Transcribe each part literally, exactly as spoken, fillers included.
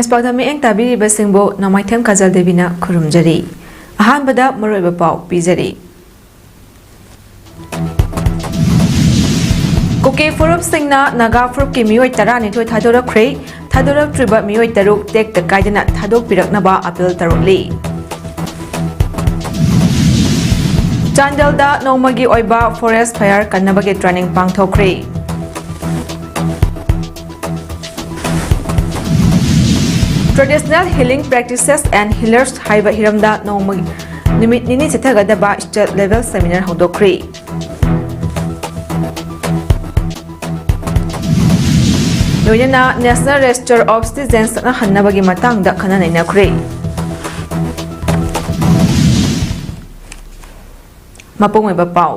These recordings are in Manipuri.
ꯄꯥꯎꯗꯝ ꯃꯤꯠꯌꯦꯡ ꯇꯥꯕꯤꯔꯤꯕꯁꯤꯡꯕꯨ ꯅꯣꯡꯃꯥꯏꯊꯦꯝ ꯀꯥꯖꯜ ꯗꯦꯕꯤꯅ ꯈꯨꯔꯨꯝꯖꯔꯤ꯫ ꯑꯍꯥꯟꯕꯗ ꯃꯔꯨꯑꯣꯏꯕ ꯄꯥꯎ ꯄꯤꯖꯔꯤ꯫ ꯀꯨꯀꯤ ꯐꯨꯔꯨꯞꯁꯤꯡꯅ ꯅꯥꯒꯥ ꯐꯨꯔꯨꯞꯀꯤ ꯃꯤꯑꯣꯏ ꯇꯔꯥꯅꯤꯊꯣꯏ ꯊꯥꯗꯣꯔꯛꯈ꯭ꯔꯦ꯫ ꯊꯥꯗꯣꯔꯛꯇ꯭ꯔꯤꯕ ꯃꯤꯑꯣꯏ ꯇꯔꯨꯛ ꯇꯦꯛꯇ ꯀꯥꯏꯗꯅ ꯊꯥꯗꯣꯛꯄꯤꯔꯛꯅꯕ ꯑꯄꯤꯜ ꯇꯧꯔꯛꯂꯤ꯫ ꯆꯥꯟꯗꯦꯜꯗ ꯅꯣꯡꯃꯒꯤ ꯑꯣꯏꯕ forest fire ꯀꯟꯅꯕꯒꯤ training ꯄꯥꯡꯊꯣꯛꯈ꯭ꯔꯦ꯫ Traditional healing practices and healers ꯍꯥꯏꯕ ꯍꯤꯔꯝꯗ ꯅꯣꯡꯃ ꯅꯨꯃꯤꯠ ꯅꯤꯅꯤ ꯆꯠꯊꯒꯗꯕ state level seminar ꯍꯧꯗꯣꯛꯈ꯭ꯔꯦ꯫ ꯂꯣꯏꯅꯅ National Register of Citizens ꯆꯠꯅꯍꯟꯅꯕꯒꯤ ꯃꯇꯥꯡꯗ ꯈꯟꯅ ꯅꯩꯅꯈ꯭ꯔꯦ꯫ ꯃꯄꯨꯡ ꯑꯣꯏꯕ ꯄꯥꯎ꯫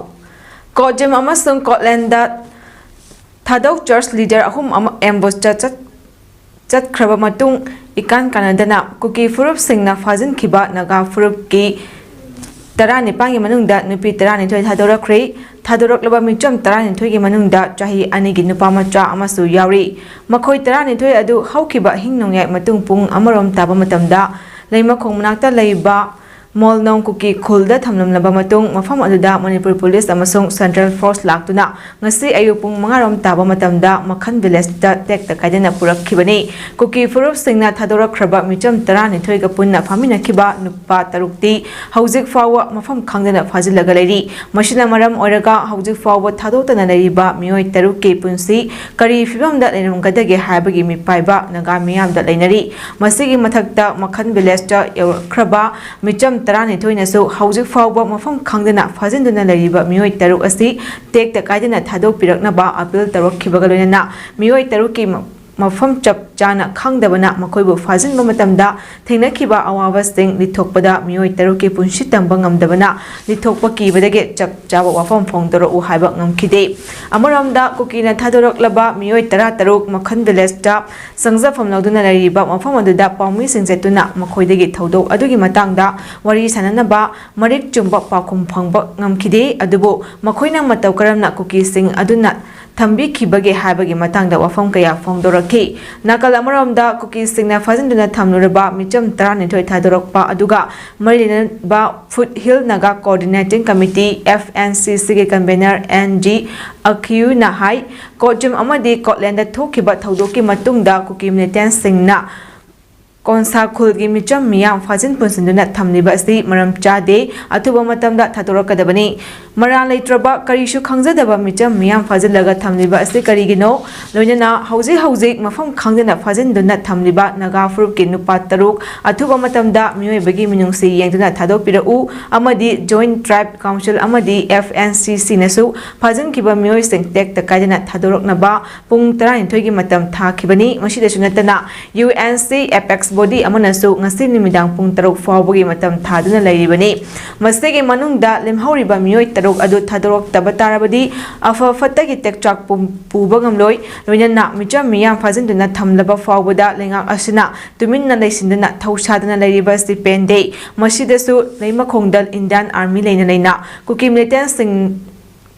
ꯀꯣꯖꯤꯝ ꯑꯃꯁꯨꯡ ꯀꯣꯠꯂꯦꯟꯗ ꯊꯥꯗꯧ church leader ꯑꯍꯨꯝ ꯑꯃ ambush ꯆꯠ-, ꯆꯠꯈ꯭ꯔꯕ ꯃꯇꯨꯡ, ꯏꯀꯥꯟ ꯀꯥꯟꯅꯗꯅ ꯀꯨꯀꯤ ꯐꯨꯔꯨꯞꯁꯤꯡꯅ ꯐꯥꯖꯤꯟꯈꯤꯕ ꯅꯥꯒꯥ ꯐꯨꯔꯨꯞꯀꯤ ꯇꯔꯥꯅꯤꯄꯥꯟꯒꯤ ꯃꯅꯨꯡꯗ ꯅꯨꯄꯤ ꯇꯔꯥꯅꯤꯊꯣꯏ ꯊꯥꯗꯣꯔꯛꯈ꯭ꯔꯦ꯫ ꯊꯥꯗꯣꯔꯛꯂꯕ ꯃꯤꯆꯝ ꯇꯔꯥꯅꯤꯊꯣꯏꯒꯤ ꯃꯅꯨꯡꯗ ꯆꯍꯤ ꯑꯅꯤꯒꯤ ꯅꯨꯄꯥ ꯃꯆꯥ ꯑꯃꯁꯨ ꯌꯥꯎꯔꯤ꯫ ꯃꯈꯣꯏ ꯇꯔꯥꯅꯤꯊꯣꯏ ꯑꯗꯨ ꯍꯧꯈꯤꯕ ꯑꯍꯤꯡ ꯅꯣꯡꯌꯥꯏ ꯃꯇꯨꯡ ꯄꯨꯡ ꯑꯃꯔꯣꯝ ꯇꯥꯕ ꯃꯇꯝꯗ ꯂꯩꯃꯈꯣꯡ ꯃꯅꯥꯛꯇ ꯂꯩꯕ ꯃꯣꯜꯅꯣꯡ ꯀꯨꯀꯤ ꯈꯨꯜꯗ ꯊꯝꯂꯝꯂꯕ ꯃꯇꯨꯡ, ꯃꯐꯝ ꯑꯗꯨꯗ ꯃꯅꯤꯄꯨꯔ ꯄꯨꯂꯤꯁ ꯑꯃꯁꯨꯡ central force ꯂꯥꯛꯇꯨꯅ ꯉꯁꯤ ꯑꯌꯨꯛ ꯄꯨꯡ ꯃꯉꯥ ꯔꯣꯝ ꯇꯥꯕ ꯃꯇꯝꯗ ꯃꯈꯟ village ꯇ ꯇꯦꯛꯇ ꯀꯥꯏꯗꯅ ꯄꯨꯔꯛꯈꯤꯕꯅꯤ꯫ ꯀꯨꯀꯤ ꯐꯨꯔꯨꯞꯁꯤꯡꯅ ꯊꯥꯗꯣꯔꯛꯈ꯭ꯔꯕ ꯃꯤꯆꯝ ꯇꯔꯥꯅꯤꯊꯣꯏꯒ ꯄꯨꯟꯅ ꯐꯥꯃꯤꯟꯅꯈꯤꯕ ꯅꯨꯄꯥ ꯇꯔꯨꯛꯇꯤ ꯍꯧꯖꯤꯛ ꯐꯥꯎꯕ ꯃꯐꯝ ꯈꯪꯗꯅ ꯐꯥꯖꯤꯜꯂꯒ ꯂꯩꯔꯤ꯫ ꯃꯁꯤꯅ ꯃꯔꯝ ꯑꯣꯏꯔꯒ ꯍꯧꯖꯤꯛ ꯐꯥꯎꯕ ꯊꯥꯗꯣꯛꯇꯅ ꯂꯩꯔꯤꯕ ꯃꯤꯑꯣꯏ ꯇꯔꯨꯛꯀꯤ ꯄꯨꯟꯁꯤ ꯀꯔꯤ ꯐꯤꯕꯝꯗ ꯂꯩꯔꯝꯒꯗꯒꯦ ꯍꯥꯏꯕꯒꯤ ꯃꯤꯄꯥꯏꯕ ꯅꯥꯒꯥ ꯃꯤꯌꯥꯝꯗ ꯂꯩꯅꯔꯤ꯫ ꯃꯁꯤꯒꯤ ꯃꯊꯛꯇ ꯃꯈꯟ village ꯇ ꯌꯧꯔꯛꯈ꯭ꯔꯕ ꯃꯤꯆꯝ ꯇꯔꯥꯅꯤꯊꯣꯏꯅꯁꯨ ꯍꯧꯖꯤꯛ ꯐꯥꯎꯕ ꯃꯐꯝ ꯈꯪꯗꯅ ꯐꯥꯖꯤꯟꯗꯨꯅ ꯂꯩꯔꯤꯕ ꯃꯤꯑꯣꯏ ꯇꯔꯨꯛ ꯑꯁꯤ ꯇꯦꯛꯇ ꯀꯥꯏꯗꯅ ꯊꯥꯗꯣꯛꯄꯤꯔꯛꯅꯕ ꯑꯄꯤꯜ ꯇꯧꯔꯛꯈꯤꯕꯒ ꯂꯣꯏꯅꯅ ꯃꯤꯑꯣꯏ ꯇꯔꯨꯛꯀꯤ ꯃ-, ꯃꯐꯝ ꯆꯞ ꯆꯥꯅ ꯈꯪꯗꯕꯅ ꯃꯈꯣꯏꯕꯨ ꯐꯥꯖꯤꯟꯕ ꯃꯇꯝꯗ ꯊꯦꯡꯅꯈꯤꯕ ꯑꯋꯥꯕꯁꯤꯡ ꯂꯤꯊꯣꯛꯄꯗ ꯃꯤꯑꯣꯏ ꯇꯔꯨꯛꯀꯤ ꯄꯨꯟꯁꯤ ꯇꯝꯕ ꯉꯝꯗꯕꯅ ꯂꯤꯊꯣꯛꯄ ꯀꯤꯕꯗꯒꯤ ꯆꯞ ꯆꯥꯕ ꯋꯥꯐꯝ ꯐꯣꯡꯗꯣꯔꯛꯎ ꯍꯥꯏꯕ ꯉꯝꯈꯤꯗꯦ꯫ ꯑꯃꯔꯣꯝꯗ ꯀꯨꯀꯤꯅ ꯊꯥꯗꯣꯔꯛꯂꯕ ꯃꯤꯑꯣꯏ ꯇꯔꯥꯇꯔꯨꯛ ꯃꯈꯟ village ꯇ ꯆꯪꯖꯐꯝ ꯂꯧꯗꯨꯅ ꯂꯩꯔꯤꯕ ꯃꯐꯝ ꯑꯗꯨꯗ ꯄꯥꯎꯃꯤꯁꯤꯡ ꯆꯠꯇꯨꯅ ꯃꯈꯣꯏꯗꯒꯤ ꯊꯧꯗꯣꯛ ꯑꯗꯨꯒꯤ ꯃꯇꯥꯡꯗ ꯋꯥꯔꯤ ꯁꯥꯅꯅꯕ ꯃꯔꯤꯛ ꯆꯨꯝꯕ ꯄꯥꯎꯈꯨꯝ ꯐꯪꯕ ꯉꯝꯈꯤꯗꯦ꯫ ꯑꯗꯨꯕꯨ ꯃꯈꯣꯏꯅ ꯃꯇꯧ ꯀꯔꯝꯅ ꯀꯨꯀꯤꯁꯤꯡ ꯑꯗꯨꯅ ꯊꯝꯕꯤꯈꯤꯕꯒꯦ ꯍꯥꯏꯕꯒꯤ ꯃꯇꯥꯡꯗ ꯋꯥꯐꯝ ꯀꯌꯥ ꯐꯣꯡꯗꯣꯔꯛꯈꯤ꯫ ꯅꯥꯀꯜ ꯑꯃꯔꯣꯝꯗ ꯀꯨꯀꯤꯁꯤꯡꯅ ꯐꯥꯖꯤꯟꯗꯨꯅ ꯊꯝꯂꯨꯔꯕ ꯃꯤꯆꯝ ꯇꯔꯥꯅꯤꯊꯣꯏ ꯊꯥꯗꯣꯔꯛꯄ ꯑꯗꯨꯒ ꯃꯔꯤ ꯂꯩꯅꯕ Foothill Naga Coordinating Committee, F N C C, ꯒꯤ ꯀꯟꯚꯦꯅꯔ N G Akhiu ꯅ ꯍꯥꯏ, ꯀꯣꯠꯖꯨꯝ ꯑꯃꯗꯤ ꯀꯣꯠꯂꯦꯟꯗ ꯊꯣꯛꯈꯤꯕ ꯊꯧꯗꯣꯛꯀꯤ ꯃꯇꯨꯡꯗ ꯀꯨꯀꯤ ꯃꯤꯂꯤꯇꯦꯟꯁꯤꯡꯅ ꯀꯣꯟꯁꯥ ꯈꯨꯜꯒꯤ ꯃꯤꯆꯝ ꯃꯤꯌꯥꯝ ꯐꯥꯖꯤꯟ ꯄꯨꯟꯁꯤꯟꯗꯨꯅ ꯊꯝꯂꯤꯕ ꯑꯁꯤ ꯃꯔꯝ ꯆꯥꯗꯦ, ꯑꯊꯨꯕ ꯃꯇꯝꯗ ꯊꯥꯗꯣꯔꯛꯀꯗꯕꯅꯤ꯫ ꯃꯔꯥꯜ ꯂꯩꯇ꯭ꯔꯕ, ꯀꯔꯤꯁꯨ ꯈꯪꯖꯗꯕ ꯃꯤꯆꯝ ꯃꯤꯌꯥꯝ ꯐꯥꯖꯤꯜꯂꯒ ꯊꯝꯂꯤꯕ ꯑꯁꯤ ꯀꯔꯤꯒꯤꯅꯣ? ꯂꯣꯏꯅꯅ ꯍꯧꯖꯤꯛ ꯍꯧꯖꯤꯛ ꯃꯐꯝ ꯈꯪꯗꯅ ꯐꯥꯖꯤꯟꯗꯨꯅ ꯊꯝꯂꯤꯕ ꯅꯥꯒꯥ ꯐꯨꯔꯨꯞꯀꯤ ꯅꯨꯄꯥ ꯇꯔꯨꯛ ꯑꯊꯨꯕ ꯃꯇꯝꯗ ꯃꯤꯑꯣꯏꯕꯒꯤ ꯃꯤꯅꯨꯡꯁꯤ ꯌꯦꯡꯗꯨꯅ ꯊꯥꯗꯣꯛꯄꯤꯔꯛꯎ ꯑꯃꯗꯤ Joint Tribe Council ꯑꯃꯗꯤ F N C C ꯅꯁꯨ ꯐꯥꯖꯤꯟꯈꯤꯕ ꯃꯤꯑꯣꯏꯁꯤꯡ ꯇꯦꯛꯇ ꯀꯥꯏꯗꯅ ꯊꯥꯗꯣꯔꯛꯅꯕ ꯄꯨꯡ ꯇꯔꯥꯅꯤꯊꯣꯏꯒꯤ ꯃꯇꯝ ꯊꯥꯈꯤꯕꯅꯤ꯫ ꯃꯁꯤꯗꯁꯨ ꯅꯠꯇꯅ, U N C apex body ꯑꯃꯅꯁꯨ ꯉꯁꯤ ꯅꯨꯃꯤꯗꯥꯡ ꯄꯨꯡ ꯇꯔꯨꯛ ꯐꯥꯎꯕꯒꯤ ꯃꯇꯝ ꯊꯥꯗꯨꯅ ꯂꯩꯔꯤꯕꯅꯤ꯫ ꯃꯁꯤꯒꯤ ꯃꯅꯨꯡꯗ ꯂꯦꯝꯍꯧꯔꯤꯕ ꯃꯤꯑꯣꯏ ꯇꯔꯨꯛ ꯑꯗꯨ ꯊꯥꯗꯣꯔꯛꯇꯕ ꯇꯥꯔꯕꯗꯤ, ꯑꯐ ꯐꯠꯇꯒꯤ ꯇꯦꯛꯆꯥꯛ ꯄꯨ-, ꯄꯨꯕ ꯉꯝꯂꯣꯏ꯫ ꯂꯣꯏꯅꯅ ꯃꯤꯆꯝ ꯃꯤꯌꯥꯝ ꯐꯥꯖꯤꯟꯗꯨꯅ ꯊꯝꯂꯕ ꯐꯥꯎꯕꯗ ꯂꯩꯉꯥꯛ ꯑꯁꯤꯅ ꯇꯨꯃꯤꯟꯅ ꯂꯩꯁꯤꯟꯗꯨꯅ ꯊꯧꯁꯥꯗꯅ ꯂꯩꯔꯤꯕ ꯑꯁꯤ ꯄꯦꯟꯗꯦ꯫ ꯃꯁꯤꯗꯁꯨ ꯂꯩꯃꯈꯣꯡꯗ Indian Army ꯂꯩꯅ ꯂꯩꯅ ꯀꯨꯀꯤ ꯃꯤꯂꯤꯇꯦꯟꯁꯤꯡ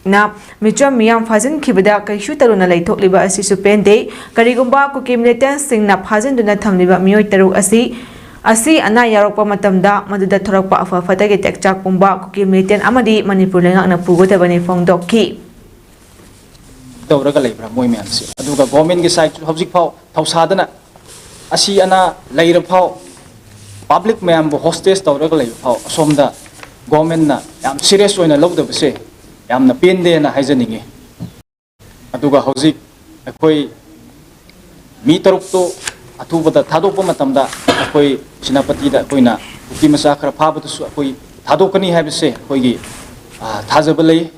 ꯅ ꯃꯤꯆꯝ ꯃꯤꯌꯥꯝ ꯐꯥꯖꯤꯟꯈꯤꯕꯗ ꯀꯩꯁꯨ ꯇꯧꯗꯅ ꯂꯩꯊꯣꯛꯂꯤꯕ ꯑꯁꯤꯁꯨ ꯄꯦꯟꯗꯦ꯫ ꯀꯔꯤꯒꯨꯝꯕ ꯀꯨꯀꯤ ꯃꯤꯂꯤꯇꯦꯟꯁꯤꯡꯅ ꯐꯥꯖꯤꯟꯗꯨꯅ ꯊꯝꯂꯤꯕ ꯃꯤꯑꯣꯏ ꯇꯔꯨꯛ ꯑꯁꯤ, ꯑꯁꯤ ꯑꯅꯥ ꯌꯥꯎꯔꯛꯄ ꯃꯇꯝꯗ ꯃꯗꯨꯗ ꯊꯣꯔꯛꯄ ꯑꯐ ꯐꯠꯇꯒꯤ ꯇꯦꯛꯆꯥꯛ ꯄꯨꯝꯕ ꯀꯨꯀꯤ ꯃꯤꯂꯤꯇꯦꯟ ꯑꯃꯗꯤ ꯃꯅꯤꯄꯨꯔ ꯂꯩꯉꯥꯛꯅ ꯄꯨꯒꯗꯕꯅꯤ ꯐꯣꯡꯗꯣꯛꯈꯤ꯫ ꯇꯧꯔꯒ ꯂꯩꯕ꯭ꯔꯥ ꯃꯣꯏ ꯃꯌꯥꯝꯁꯦ? ꯑꯗꯨꯒ ꯒꯣꯔꯃꯦꯟꯒꯤ ꯁꯥꯏꯠꯁꯨ ꯍꯧꯖꯤꯛ ꯐꯥꯎ ꯊꯧꯁꯥꯗꯅ ꯑꯁꯤ ꯑꯅꯥ ꯂꯩꯔ ꯐꯥꯎ, ꯄꯕ꯭ꯂꯤꯛ ꯃꯌꯥꯝꯕꯨ ꯍꯣꯁꯇꯦꯖ ꯇꯧꯔꯒ ꯂꯩꯕ ꯐꯥꯎ ꯑꯁꯣꯝꯗ ꯒꯣꯔꯃꯦꯟꯅ ꯌꯥꯝ ꯁꯤꯔꯤꯌꯁ ꯑꯣꯏꯅ ꯂꯧꯗꯕꯁꯦ ꯌꯥꯝꯅ ꯄꯦꯟꯗꯦꯅ ꯍꯥꯏꯖꯅꯤꯡꯉꯤ꯫ ꯑꯗꯨꯒ ꯍꯧꯖꯤꯛ ꯑꯩꯈꯣꯏ ꯃꯤ ꯇꯔꯨꯛꯇꯨ ꯑꯊꯨꯕꯗ ꯊꯥꯗꯣꯛꯄ ꯃꯇꯝꯗ ꯑꯩꯈꯣꯏ ꯁꯦꯅꯥꯄꯇꯤꯗ ꯑꯩꯈꯣꯏꯅ ꯀꯨꯀꯤ ꯃꯆꯥ ꯈꯔ ꯐꯥꯕꯗꯨꯁꯨ ꯑꯩꯈꯣꯏ ꯊꯥꯗꯣꯛꯀꯅꯤ ꯍꯥꯏꯕꯁꯦ ꯑꯩꯈꯣꯏꯒꯤ, ꯑ, ꯊꯥꯖꯕ ꯂꯩ꯫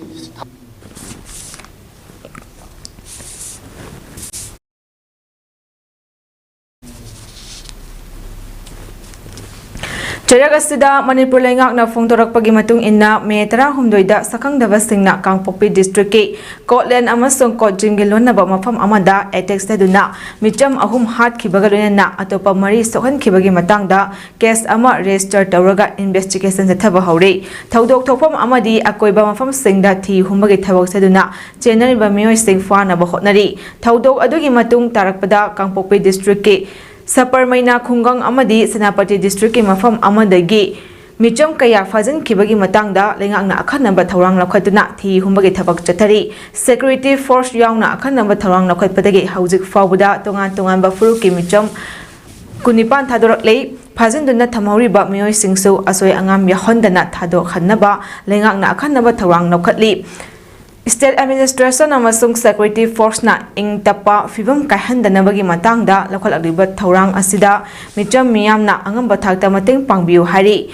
ꯆꯩꯔꯛ ꯑꯁꯤꯗ ꯃꯅꯤꯄꯨꯔ ꯂꯩꯉꯥꯛꯅ ꯐꯣꯡꯗꯣꯔꯛꯄꯒꯤ ꯃꯇꯨꯡ ꯏꯟꯅ, ꯃꯦ ꯇꯔꯥꯍꯨꯝꯗꯣꯏꯗ ꯁꯛꯈꯪꯗꯕꯁꯤꯡꯅ ꯀꯥꯡꯄꯣꯛꯄꯤ ꯗꯤꯁꯇ꯭ꯔꯤꯛꯀꯤ ꯀꯣꯠꯂꯦꯟ ꯑꯃꯁꯨꯡ ꯀꯣꯠꯖꯤꯡꯒꯤ ꯂꯣꯟꯅꯕ ꯃꯐꯝ ꯑꯃꯗ ꯑꯦꯇꯦꯛ ꯆꯠꯇꯨꯅ ꯃꯤꯆꯝ ꯑꯍꯨꯝ ꯍꯥꯠꯈꯤꯕꯒ ꯂꯣꯏꯅꯅ ꯑꯇꯣꯞꯄ ꯃꯔꯤ ꯁꯣꯛꯍꯟꯈꯤꯕꯒꯤ ꯃꯇꯥꯡꯗ ꯀꯦꯁ ꯑꯃ ꯔꯦꯖꯤꯁꯇꯔ ꯇꯧꯔꯒ ꯏꯟꯚꯦꯁꯇꯤꯒꯦꯁꯟ ꯆꯠꯊꯕ ꯍꯧꯔꯦ꯫ ꯊꯧꯗꯣꯛ ꯊꯣꯛꯐꯝ ꯑꯃꯗꯤ ꯑꯀꯣꯏꯕ ꯃꯐꯝꯁꯤꯡꯗ ꯊꯤ ꯍꯨꯝꯕꯒꯤ ꯊꯕꯛ ꯆꯠꯇꯨꯅ ꯆꯦꯟꯅꯔꯤꯕ ꯃꯤꯑꯣꯏꯁꯤꯡ ꯐꯥꯅꯕ ꯍꯣꯠꯅꯔꯤ꯫ ꯊꯧꯗꯣꯛ ꯑꯗꯨꯒꯤ ꯃꯇꯨꯡ ꯇꯥꯔꯛꯄꯗ ꯀꯥꯡꯄꯣꯛꯄꯤ ꯗꯤꯁꯇ꯭ꯔꯤꯛꯀꯤ ꯁꯄꯔꯃꯩꯅꯥ ꯈꯨꯡꯒꯪ ꯑꯃꯗꯤ ꯁꯦꯅꯥꯄꯇꯤ ꯗꯤꯁꯇ꯭ꯔꯤꯛꯀꯤ ꯃꯐꯝ ꯑꯃꯗꯒꯤ ꯃꯤꯆꯝ ꯀꯌꯥ ꯐꯥꯖꯤꯟꯈꯤꯕꯒꯤ ꯃꯇꯥꯡꯗ ꯂꯩꯉꯥꯛꯅ ꯑꯈꯟꯅꯕ ꯊꯧꯔꯥꯡ ꯂꯧꯈꯠꯇꯨꯅ ꯊꯤ ꯍꯨꯝꯕꯒꯤ ꯊꯕꯛ ꯆꯠꯊꯔꯤ꯫ ꯁꯦꯀ꯭ꯌꯨꯔꯤꯇꯤ ꯐꯣꯔꯁ ꯌꯥꯎꯅ ꯑꯈꯟꯅꯕ ꯊꯧꯔꯥꯡ ꯂꯧꯈꯠꯄꯗꯒꯤ ꯍꯧꯖꯤꯛ ꯐꯥꯎꯕꯗ ꯇꯣꯉꯥꯟ ꯇꯣꯉꯥꯟꯕ ꯐꯨꯔꯨꯞꯀꯤ ꯃꯤꯆꯝ ꯀꯨꯟꯅꯤꯄꯥꯟ ꯊꯥꯗꯣꯔꯛꯂꯤ꯫ ꯐꯥꯖꯤꯟꯗꯨꯅ ꯊꯝꯍꯧꯔꯤꯕ ꯃꯤꯑꯣꯏꯁꯤꯡꯁꯨ ꯑꯁꯣꯏ ꯑꯉꯥꯝ ꯌꯥꯎꯍꯟꯗꯅ ꯊꯥꯗꯣꯛꯍꯟꯅꯕ ꯂꯩꯉꯥꯛꯅ ꯑꯈꯟꯅꯕ ꯊꯧꯔꯥꯡ ꯂꯧꯈꯠꯂꯤ꯫ ꯁ꯭ꯇꯦꯠ ꯑꯦꯗꯃꯤꯅꯤꯁꯇ꯭ꯔꯦꯁꯟ ꯑꯃꯁꯨꯡ ꯁꯦꯀ꯭ꯌꯨꯔꯤꯇꯤ ꯐꯣꯔꯁꯅ ꯏꯪ ꯇꯞꯄ ꯐꯤꯕꯝ ꯀꯥꯏꯍꯟꯗꯅꯕꯒꯤ ꯃꯇꯥꯡꯗ ꯂꯧꯈꯠꯂꯛꯂꯤꯕ ꯊꯧꯔꯥꯡ ꯑꯁꯤꯗ ꯃꯤꯆꯝ ꯃꯤꯌꯥꯝꯅ ꯑꯉꯝꯕ ꯊꯥꯛꯇ ꯃꯇꯦꯡ ꯄꯥꯡꯕꯤꯌꯨ ꯍꯥꯏꯔꯤ꯫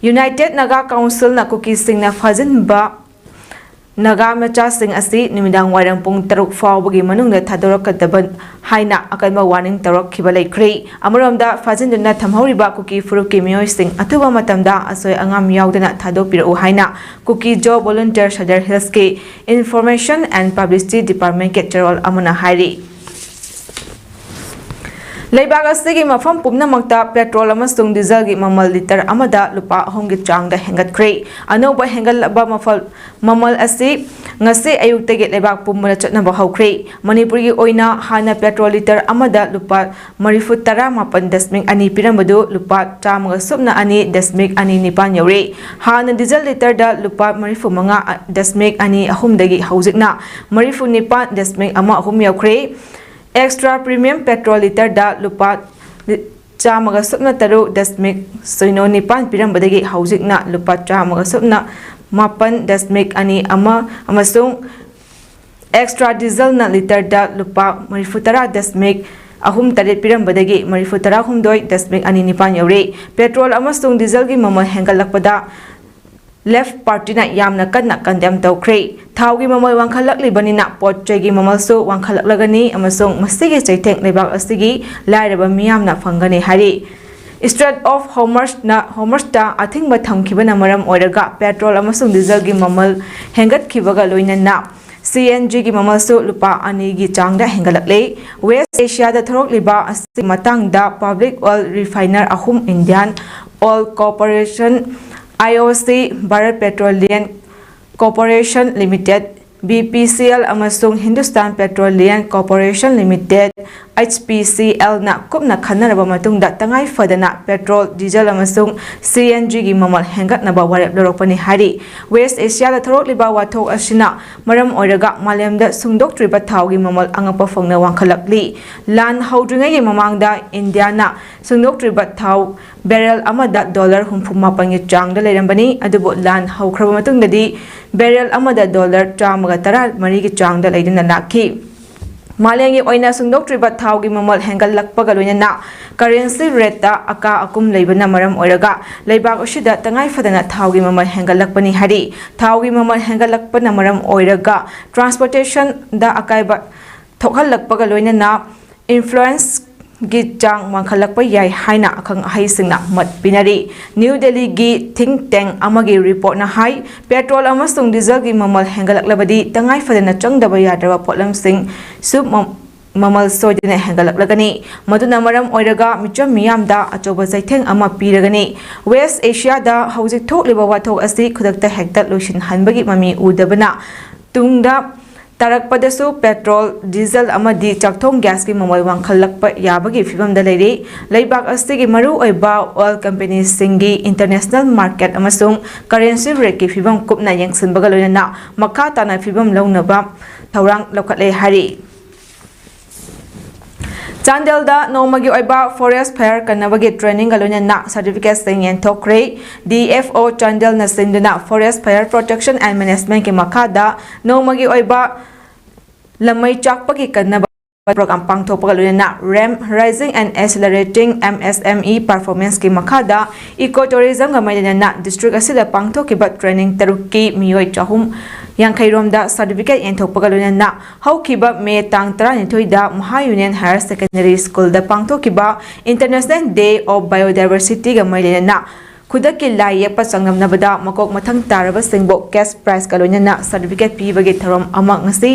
ꯌꯨꯅꯥꯏꯇꯦꯗ ꯅꯥꯒꯥ ꯀꯥꯎꯟꯁꯤꯜꯅ ꯀꯨꯀꯤꯁꯤꯡꯅ ꯐꯥꯖꯤꯟꯕ ꯅꯥꯒꯥ ꯃꯆꯥꯁꯤꯡ ꯑꯁꯤ ꯅꯨꯃꯤꯗꯥꯡ ꯋꯥꯏꯔꯝ ꯄꯨꯡ ꯇꯔꯨꯛ ꯐꯥꯎꯕꯒꯤ ꯃꯅꯨꯡꯗ ꯊꯥꯗꯣꯔꯛꯀꯗꯕ ꯍꯥꯏꯅ ꯑꯀꯟꯕ ꯋꯥꯔꯅꯤꯡ ꯇꯧꯔꯛꯈꯤꯕ ꯂꯩꯈ꯭ꯔꯦ꯫ ꯑꯃꯔꯣꯝꯗ, ꯐꯥꯖꯤꯟꯗꯨꯅ ꯊꯝꯍꯧꯔꯤꯕ ꯀꯨꯀꯤ ꯐꯨꯔꯨꯞꯀꯤ ꯃꯤꯑꯣꯏꯁꯤꯡ ꯑꯊꯨꯕ ꯃꯇꯝꯗ ꯑꯁꯣꯏ ꯑꯉꯥꯝ ꯌꯥꯎꯗꯅ ꯊꯥꯗꯣꯛꯄꯤꯔꯛꯎ ꯍꯥꯏꯅ ꯀꯨꯀꯤ ꯖꯣ ꯚꯣꯂꯨꯟꯇꯤꯌꯔ ꯁꯗꯔ ꯍꯤꯜꯁꯀꯤ ꯏꯟꯐꯣꯔꯃꯦꯁꯟ ꯑꯦꯟ ꯄꯕ꯭ꯂꯤꯁꯤꯇꯤ ꯗꯤꯄꯥꯔꯠꯃꯦꯟꯠꯀꯤ ꯆꯦꯔꯣꯜ ꯑꯃꯅ ꯍꯥꯏꯔꯤ꯫ ꯂꯩꯕꯥꯛ ꯑꯁꯤꯒꯤ ꯃꯐꯝ ꯄꯨꯝꯅꯃꯛꯇ ꯄꯦꯇ꯭ꯔꯣꯜ ꯑꯃꯁꯨꯡ ꯗꯤꯖꯜꯒꯤ ꯃꯃꯜ ꯂꯤꯇꯔ ꯑꯃꯗ ꯂꯨꯄꯥ ꯑꯍꯨꯝꯒꯤ ꯆꯥꯡꯗ ꯍꯦꯟꯒꯠꯈ꯭ꯔꯦ꯫ ꯑꯅꯧꯕ ꯍꯦꯟꯒꯠꯂꯕ ꯃꯐꯜ-, ꯃꯃꯜ ꯑꯁꯤ ꯉꯁꯤ ꯑꯌꯨꯛꯇꯒꯤ ꯂꯩꯕꯥꯛ ꯄꯨꯝꯕꯗ ꯆꯠꯅꯕ ꯍꯧꯈ꯭ꯔꯦ꯫ ꯃꯅꯤꯄꯨꯔꯒꯤ ꯑꯣꯏꯅ ꯍꯥꯟꯅ ꯄꯦꯇ꯭ꯔꯣꯜ ꯂꯤꯇꯔ ꯑꯃꯗ ꯂꯨꯄꯥ ꯃꯔꯤꯐꯨ ꯇꯔꯥ ꯃꯥꯄꯟ ꯗꯁꯃꯤꯛ ꯑꯅꯤ ꯄꯤꯔꯝꯕꯗꯨ ꯂꯨꯄꯥ ꯆꯥꯝꯃꯒ ꯁꯨꯞꯅ ꯑꯅꯤ ꯗꯁꯃꯤꯛ ꯑꯅꯤ ꯅꯤꯄꯥꯟ ꯌꯧꯔꯦ꯫ ꯍꯥꯟꯅ ꯗꯤꯖꯜ ꯂꯤꯇꯔꯗ ꯂꯨꯄꯥ ꯃꯔꯤꯐꯨ ꯃꯉꯥ ꯗꯁꯃꯤꯛ ꯑꯅꯤ ꯑꯍꯨꯝꯗꯒꯤ ꯍꯧꯖꯤꯛꯅ ꯃꯔꯤꯐꯨ ꯅꯤꯄꯥꯟ ꯗꯁꯃꯤꯛ ꯑꯃ ꯑꯍꯨꯝ ꯌꯧꯈ꯭ꯔꯦ꯫ ꯑꯦꯛꯁꯇ꯭ꯔꯥ ꯄ꯭ꯔꯤꯃꯤꯌꯝ ꯄꯦꯇ꯭ꯔꯣꯜ ꯂꯤꯇꯔꯗ ꯂꯨꯄꯥ ꯂꯤ-, ꯆꯥꯝꯃꯒ ꯁꯨꯞꯅ ꯇꯔꯨꯛ ꯗꯁꯃꯤꯛ ꯁꯤꯅꯣ ꯅꯤꯄꯥꯟ ꯄꯤꯔꯝꯕꯗꯒꯤ ꯍꯧꯖꯤꯛꯅ ꯂꯨꯄꯥ ꯆꯥꯝꯃꯒ ꯁꯨꯞꯅ ꯃꯥꯄꯟ ꯗꯁꯃꯤꯛ ꯑꯅꯤ ꯑꯃ ꯑꯃꯁꯨꯡ ꯑꯦꯛꯁꯇ꯭ꯔꯥ ꯗꯤꯖꯜꯅ ꯂꯤꯇꯔꯗ ꯂꯨꯄꯥ ꯃꯔꯤꯐꯨ ꯇꯔꯥ ꯗꯁꯃꯤꯛ ꯑꯍꯨꯝ ꯇꯔꯦꯠ ꯄꯤꯔꯝꯕꯗꯒꯤ ꯃꯔꯤꯐꯨ ꯇꯔꯥ ꯍꯨꯝꯗꯣꯏ ꯗꯁꯃꯤꯛ ꯑꯅꯤ ꯅꯤꯄꯥꯟ ꯌꯧꯔꯦ꯫ ꯄꯦꯇ꯭ꯔꯣꯜ ꯑꯃꯁꯨꯡ ꯗꯤꯖꯜꯒꯤ ꯃꯃꯜ ꯍꯦꯟꯒꯠꯂꯛꯄꯗ ꯂꯦꯐ ꯄꯥꯔꯇꯤꯅ ꯌꯥꯝꯅ ꯀꯟꯅ ꯀꯟꯗꯦꯝ ꯇꯧꯈ꯭ꯔꯦ꯫ ꯊꯥꯎꯒꯤ ꯃꯃꯜ ꯋꯥꯡꯈꯠꯂꯛꯂꯤꯕꯅꯤꯅ ꯄꯣꯠ ꯆꯩꯒꯤ ꯃꯃꯜꯁꯨ ꯋꯥꯡꯈꯠꯂꯛꯂꯒꯅꯤ ꯑꯃꯁꯨꯡ ꯃꯁꯤꯒꯤ ꯆꯩꯊꯦꯡ ꯂꯩꯕꯥꯛ ꯑꯁꯤꯒꯤ ꯂꯥꯏꯔꯕ ꯃꯤꯌꯥꯝꯅ ꯐꯪꯒꯅꯤ ꯍꯥꯏꯔꯤ꯫ Strait of Hormuzꯅ Hormuzꯇ ꯑꯊꯤꯡꯕ ꯊꯝꯈꯤꯕꯅ ꯃꯔꯝ ꯑꯣꯏꯔꯒ petrol ꯑꯃꯁꯨꯡ dieselꯒꯤ ꯃꯃꯜ ꯍꯦꯟꯒꯠꯈꯤꯕꯒ ꯂꯣꯏꯅꯅ C N Gꯒꯤ ꯃꯃꯜꯁꯨ ꯂꯨꯄꯥ ꯑꯅꯤꯒꯤ ꯆꯥꯡꯗ ꯍꯦꯟꯒꯠꯂꯛꯂꯦ꯫ West Asiaꯗ ꯊꯣꯔꯛꯂꯤꯕ ꯑꯁꯤꯒꯤ ꯃꯇꯥꯡꯗ public oil refiner ꯑꯍꯨꯝ Indian Oil Corporation, I O C, Bharat Petroleum Corporation Limited, B P C L, ꯑꯃꯁꯨꯡ Hindustan Petroleum Corporation Limited, H P C Lꯅ ꯀꯨꯞꯅ ꯈꯟꯅꯔꯕ ꯃꯇꯨꯡꯗ ꯇꯉꯥꯏ ꯐꯗꯅ petrol, diesel ꯑꯃꯁꯨꯡ C N Gꯒꯤ ꯃꯃꯜ ꯍꯦꯟꯒꯠꯅꯕ ꯋꯥꯔꯦꯞ ꯂꯧꯔꯛꯄꯅꯤ ꯍꯥꯏꯔꯤ꯫ West Asiaꯗ ꯊꯣꯔꯛꯂꯤꯕ ꯋꯥꯊꯣꯛ ꯑꯁꯤꯅ ꯃꯔꯝ ꯑꯣꯏꯔꯒ ꯃꯥꯂꯦꯝꯗ ꯁꯨꯡꯗꯣꯛꯇ꯭ꯔꯤꯕ ꯊꯥꯎꯒꯤ ꯃꯃꯜ ꯑꯉꯛꯄ ꯐꯪꯅ ꯋꯥꯡꯈꯠꯂꯛꯂꯤ꯫ ꯂꯥꯟ ꯍꯧꯗ꯭ꯔꯤꯉꯩꯒꯤ ꯃꯃꯥꯡꯗ ꯏꯟꯗꯤꯌꯥꯅ ꯁꯨꯡꯗꯣꯛꯇ꯭ꯔꯤꯕ ꯊꯥꯎ barrel ꯑꯃꯗ dollar ꯍꯨꯝꯐꯨ ꯃꯥꯄꯟꯒꯤ ꯆꯥꯡꯗ ꯂꯩꯔꯝꯕꯅꯤ, ꯑꯗꯨꯕꯨ ꯂꯥꯟ ꯍꯧꯈ꯭ꯔꯕ ꯃꯇꯨꯡꯗꯗꯤ barrel ꯑꯃꯗ dollar ꯆꯥꯝꯃꯒ ꯇꯔꯥ ꯃꯔꯤꯒꯤ ꯆꯥꯡꯗ ꯂꯩꯗꯨꯅ ꯂꯥꯛꯈꯤ꯫ ꯃꯥꯂꯦꯝꯒꯤ ꯑꯣꯏꯅ ꯁꯨꯡꯗꯣꯛꯇ꯭ꯔꯤꯕ ꯊꯥꯎꯒꯤ ꯃꯃꯜ ꯍꯦꯟꯒꯠꯂꯛꯄꯒ ꯂꯣꯏꯅꯅ currency rateꯇ ꯑꯀꯥ ꯑꯀꯨꯝ ꯂꯩꯕꯅ ꯃꯔꯝ ꯑꯣꯏꯔꯒ ꯂꯩꯕꯥꯛ ꯑꯁꯤꯗ ꯇꯉꯥꯏ ꯐꯗꯅ ꯊꯥꯎꯒꯤ ꯃꯃꯜ ꯍꯦꯟꯒꯠꯂꯛꯄꯅꯤ ꯍꯥꯏꯔꯤ꯫ ꯊꯥꯎꯒꯤ ꯃꯃꯜ ꯍꯦꯟꯒꯠꯂꯛꯄꯅ ꯃꯔꯝ ꯑꯣꯏꯔꯒ transportationꯗ ꯑꯀꯥꯏꯕ ꯊꯣꯛꯍꯜꯂꯛꯄꯒ ꯂꯣꯏꯅꯅ inflationꯒꯤ ꯆꯥꯡ ꯋꯥꯡꯈꯠꯂꯛꯄ ꯌꯥꯏ ꯍꯥꯏꯅ ꯑꯈꯪ ꯑꯍꯩꯁꯤꯡꯅ ꯃꯠ ꯄꯤꯅꯔꯤ꯫ New Delhiꯒꯤ think tank ꯑꯃꯒꯤ reportꯅ ꯍꯥꯏ, petrol ꯑꯃꯁꯨꯡ dieselꯒꯤ ꯃꯃꯜ ꯍꯦꯟꯒꯠꯂꯛꯂꯕꯗꯤ ꯇꯉꯥꯏ ꯐꯗꯅ ꯆꯪꯗꯕ ꯌꯥꯗ꯭ꯔꯕ ꯄꯣꯠꯂꯝꯁꯤꯡꯁꯨ ꯃ-, ꯃꯃꯜ ꯁꯣꯏꯗꯅ ꯍꯦꯟꯒꯠꯂꯛꯂꯒꯅꯤ꯫ ꯃꯗꯨꯅ ꯃꯔꯝ ꯑꯣꯏꯔꯒ ꯃꯤꯆꯝ ꯃꯤꯌꯥꯝꯗ ꯑꯆꯧꯕ ꯆꯩꯊꯦꯡ ꯑꯃ ꯄꯤꯔꯒꯅꯤ꯫ West Asiaꯗ ꯍꯧꯖꯤꯛ ꯊꯣꯛꯂꯤꯕ ꯋꯥꯊꯣꯛ ꯑꯁꯤ ꯈꯨꯗꯛꯇ ꯍꯦꯛꯇ ꯂꯣꯏꯁꯤꯟꯍꯟꯕꯒꯤ ꯃꯃꯤ ꯎꯗꯕꯅ ꯇꯨꯡꯗ ꯇꯥꯔꯛꯄꯗꯁꯨ petrol, diesel ꯑꯃꯗꯤ ꯆꯥꯛꯊꯣꯡ gasꯀꯤ ꯃꯃꯜ ꯋꯥꯡꯈꯠꯂꯛꯄ ꯌꯥꯕꯒꯤ ꯐꯤꯚꯝꯗ ꯂꯩꯔꯤ꯫ ꯂꯩꯕꯥꯛ ꯑꯁꯤꯒꯤ ꯃꯔꯨꯑꯣꯏꯕ oil companyꯁꯤꯡꯒꯤ international market ꯑꯃꯁꯨꯡ currency rateꯀꯤ ꯐꯤꯚꯝ ꯀꯨꯞꯅ ꯌꯦꯡꯁꯤꯟꯕꯒ ꯂꯣꯏꯅꯅ ꯃꯈꯥ ꯇꯥꯅ ꯐꯤꯚꯝ ꯂꯧꯅꯕ ꯊꯧꯔꯥꯡ ꯂꯧꯈꯠꯂꯦ ꯍꯥꯏꯔꯤ꯫ ꯆꯥꯟꯗꯦꯜꯗ ꯅꯣꯡꯃꯒꯤ ꯑꯣꯏꯕ forest fire ꯀꯟꯅꯕꯒꯤ trainingꯒ ꯂꯣꯏꯅꯅ certificateꯁꯤꯡ ꯌꯦꯟꯊꯣꯛꯈ꯭ꯔꯦ꯫ D F O ꯆꯥꯟꯗꯦꯜꯅ ꯁꯤꯟꯗꯨꯅ Forest Fire Protection and Managementꯀꯤ ꯃꯈꯥꯗ ꯅꯣꯡꯃꯒꯤ ꯑꯣꯏꯕ ꯂꯝꯃꯩ ꯆꯥꯛꯄꯒꯤ ꯀꯟꯅꯕ program ꯄꯥꯡꯊꯣꯛꯄꯒ ꯂꯣꯏꯅꯅ ramp raising and accelerating M S M E performanceꯀꯤ ꯃꯈꯥꯗ eco tourismꯒ ꯃꯔꯤ ꯂꯩꯅꯅ district ꯑꯁꯤꯗ ꯄꯥꯡꯊꯣꯛꯈꯤꯕ training ꯇꯔꯨꯛꯀꯤ ꯃꯤꯑꯣꯏ ꯆꯍꯨꯝ ꯌꯥꯡꯈꯩꯔꯣꯝꯗ ꯁꯥꯔꯇꯤꯐꯤꯀꯦꯠ ꯌꯦꯟꯊꯣꯛꯄꯒ ꯂꯣꯏꯅꯅ ꯍꯧꯈꯤꯕ ꯃꯦ ꯇꯥꯡ ꯇꯔꯥꯅꯤꯊꯣꯏꯗ ꯃꯍꯥ ꯌꯨꯅꯤꯌꯟ ꯍꯥꯌꯔ ꯁꯦꯀꯦꯟꯗꯔꯤ ꯁ꯭ꯀꯨꯜꯗ ꯄꯥꯡꯊꯣꯛꯈꯤꯕ ꯏꯟꯇꯔꯅꯦꯁꯅꯦꯜ ꯗꯦ ꯑꯣꯐ ꯕꯥꯏꯑꯣꯗꯥꯏꯚꯔꯁꯤꯇꯤꯒ ꯃꯔꯤ ꯂꯩꯅꯅ ꯈꯨꯗꯛꯀꯤ ꯂꯥꯏ ꯌꯦꯛꯄ ꯆꯥꯡꯗꯝꯅꯕꯗ ꯃꯀꯣꯛ ꯃꯊꯪ ꯇꯥꯔꯕꯁꯤꯡꯕꯨ ꯀꯦꯁ ꯄ꯭ꯔꯥꯏꯖꯀ ꯂꯣꯏꯅꯅ ꯁꯥꯔꯇꯤꯐꯤꯀꯦꯠ ꯄꯤꯕꯒꯤ ꯊꯧꯔꯝ ꯑꯃ ꯉꯁꯤ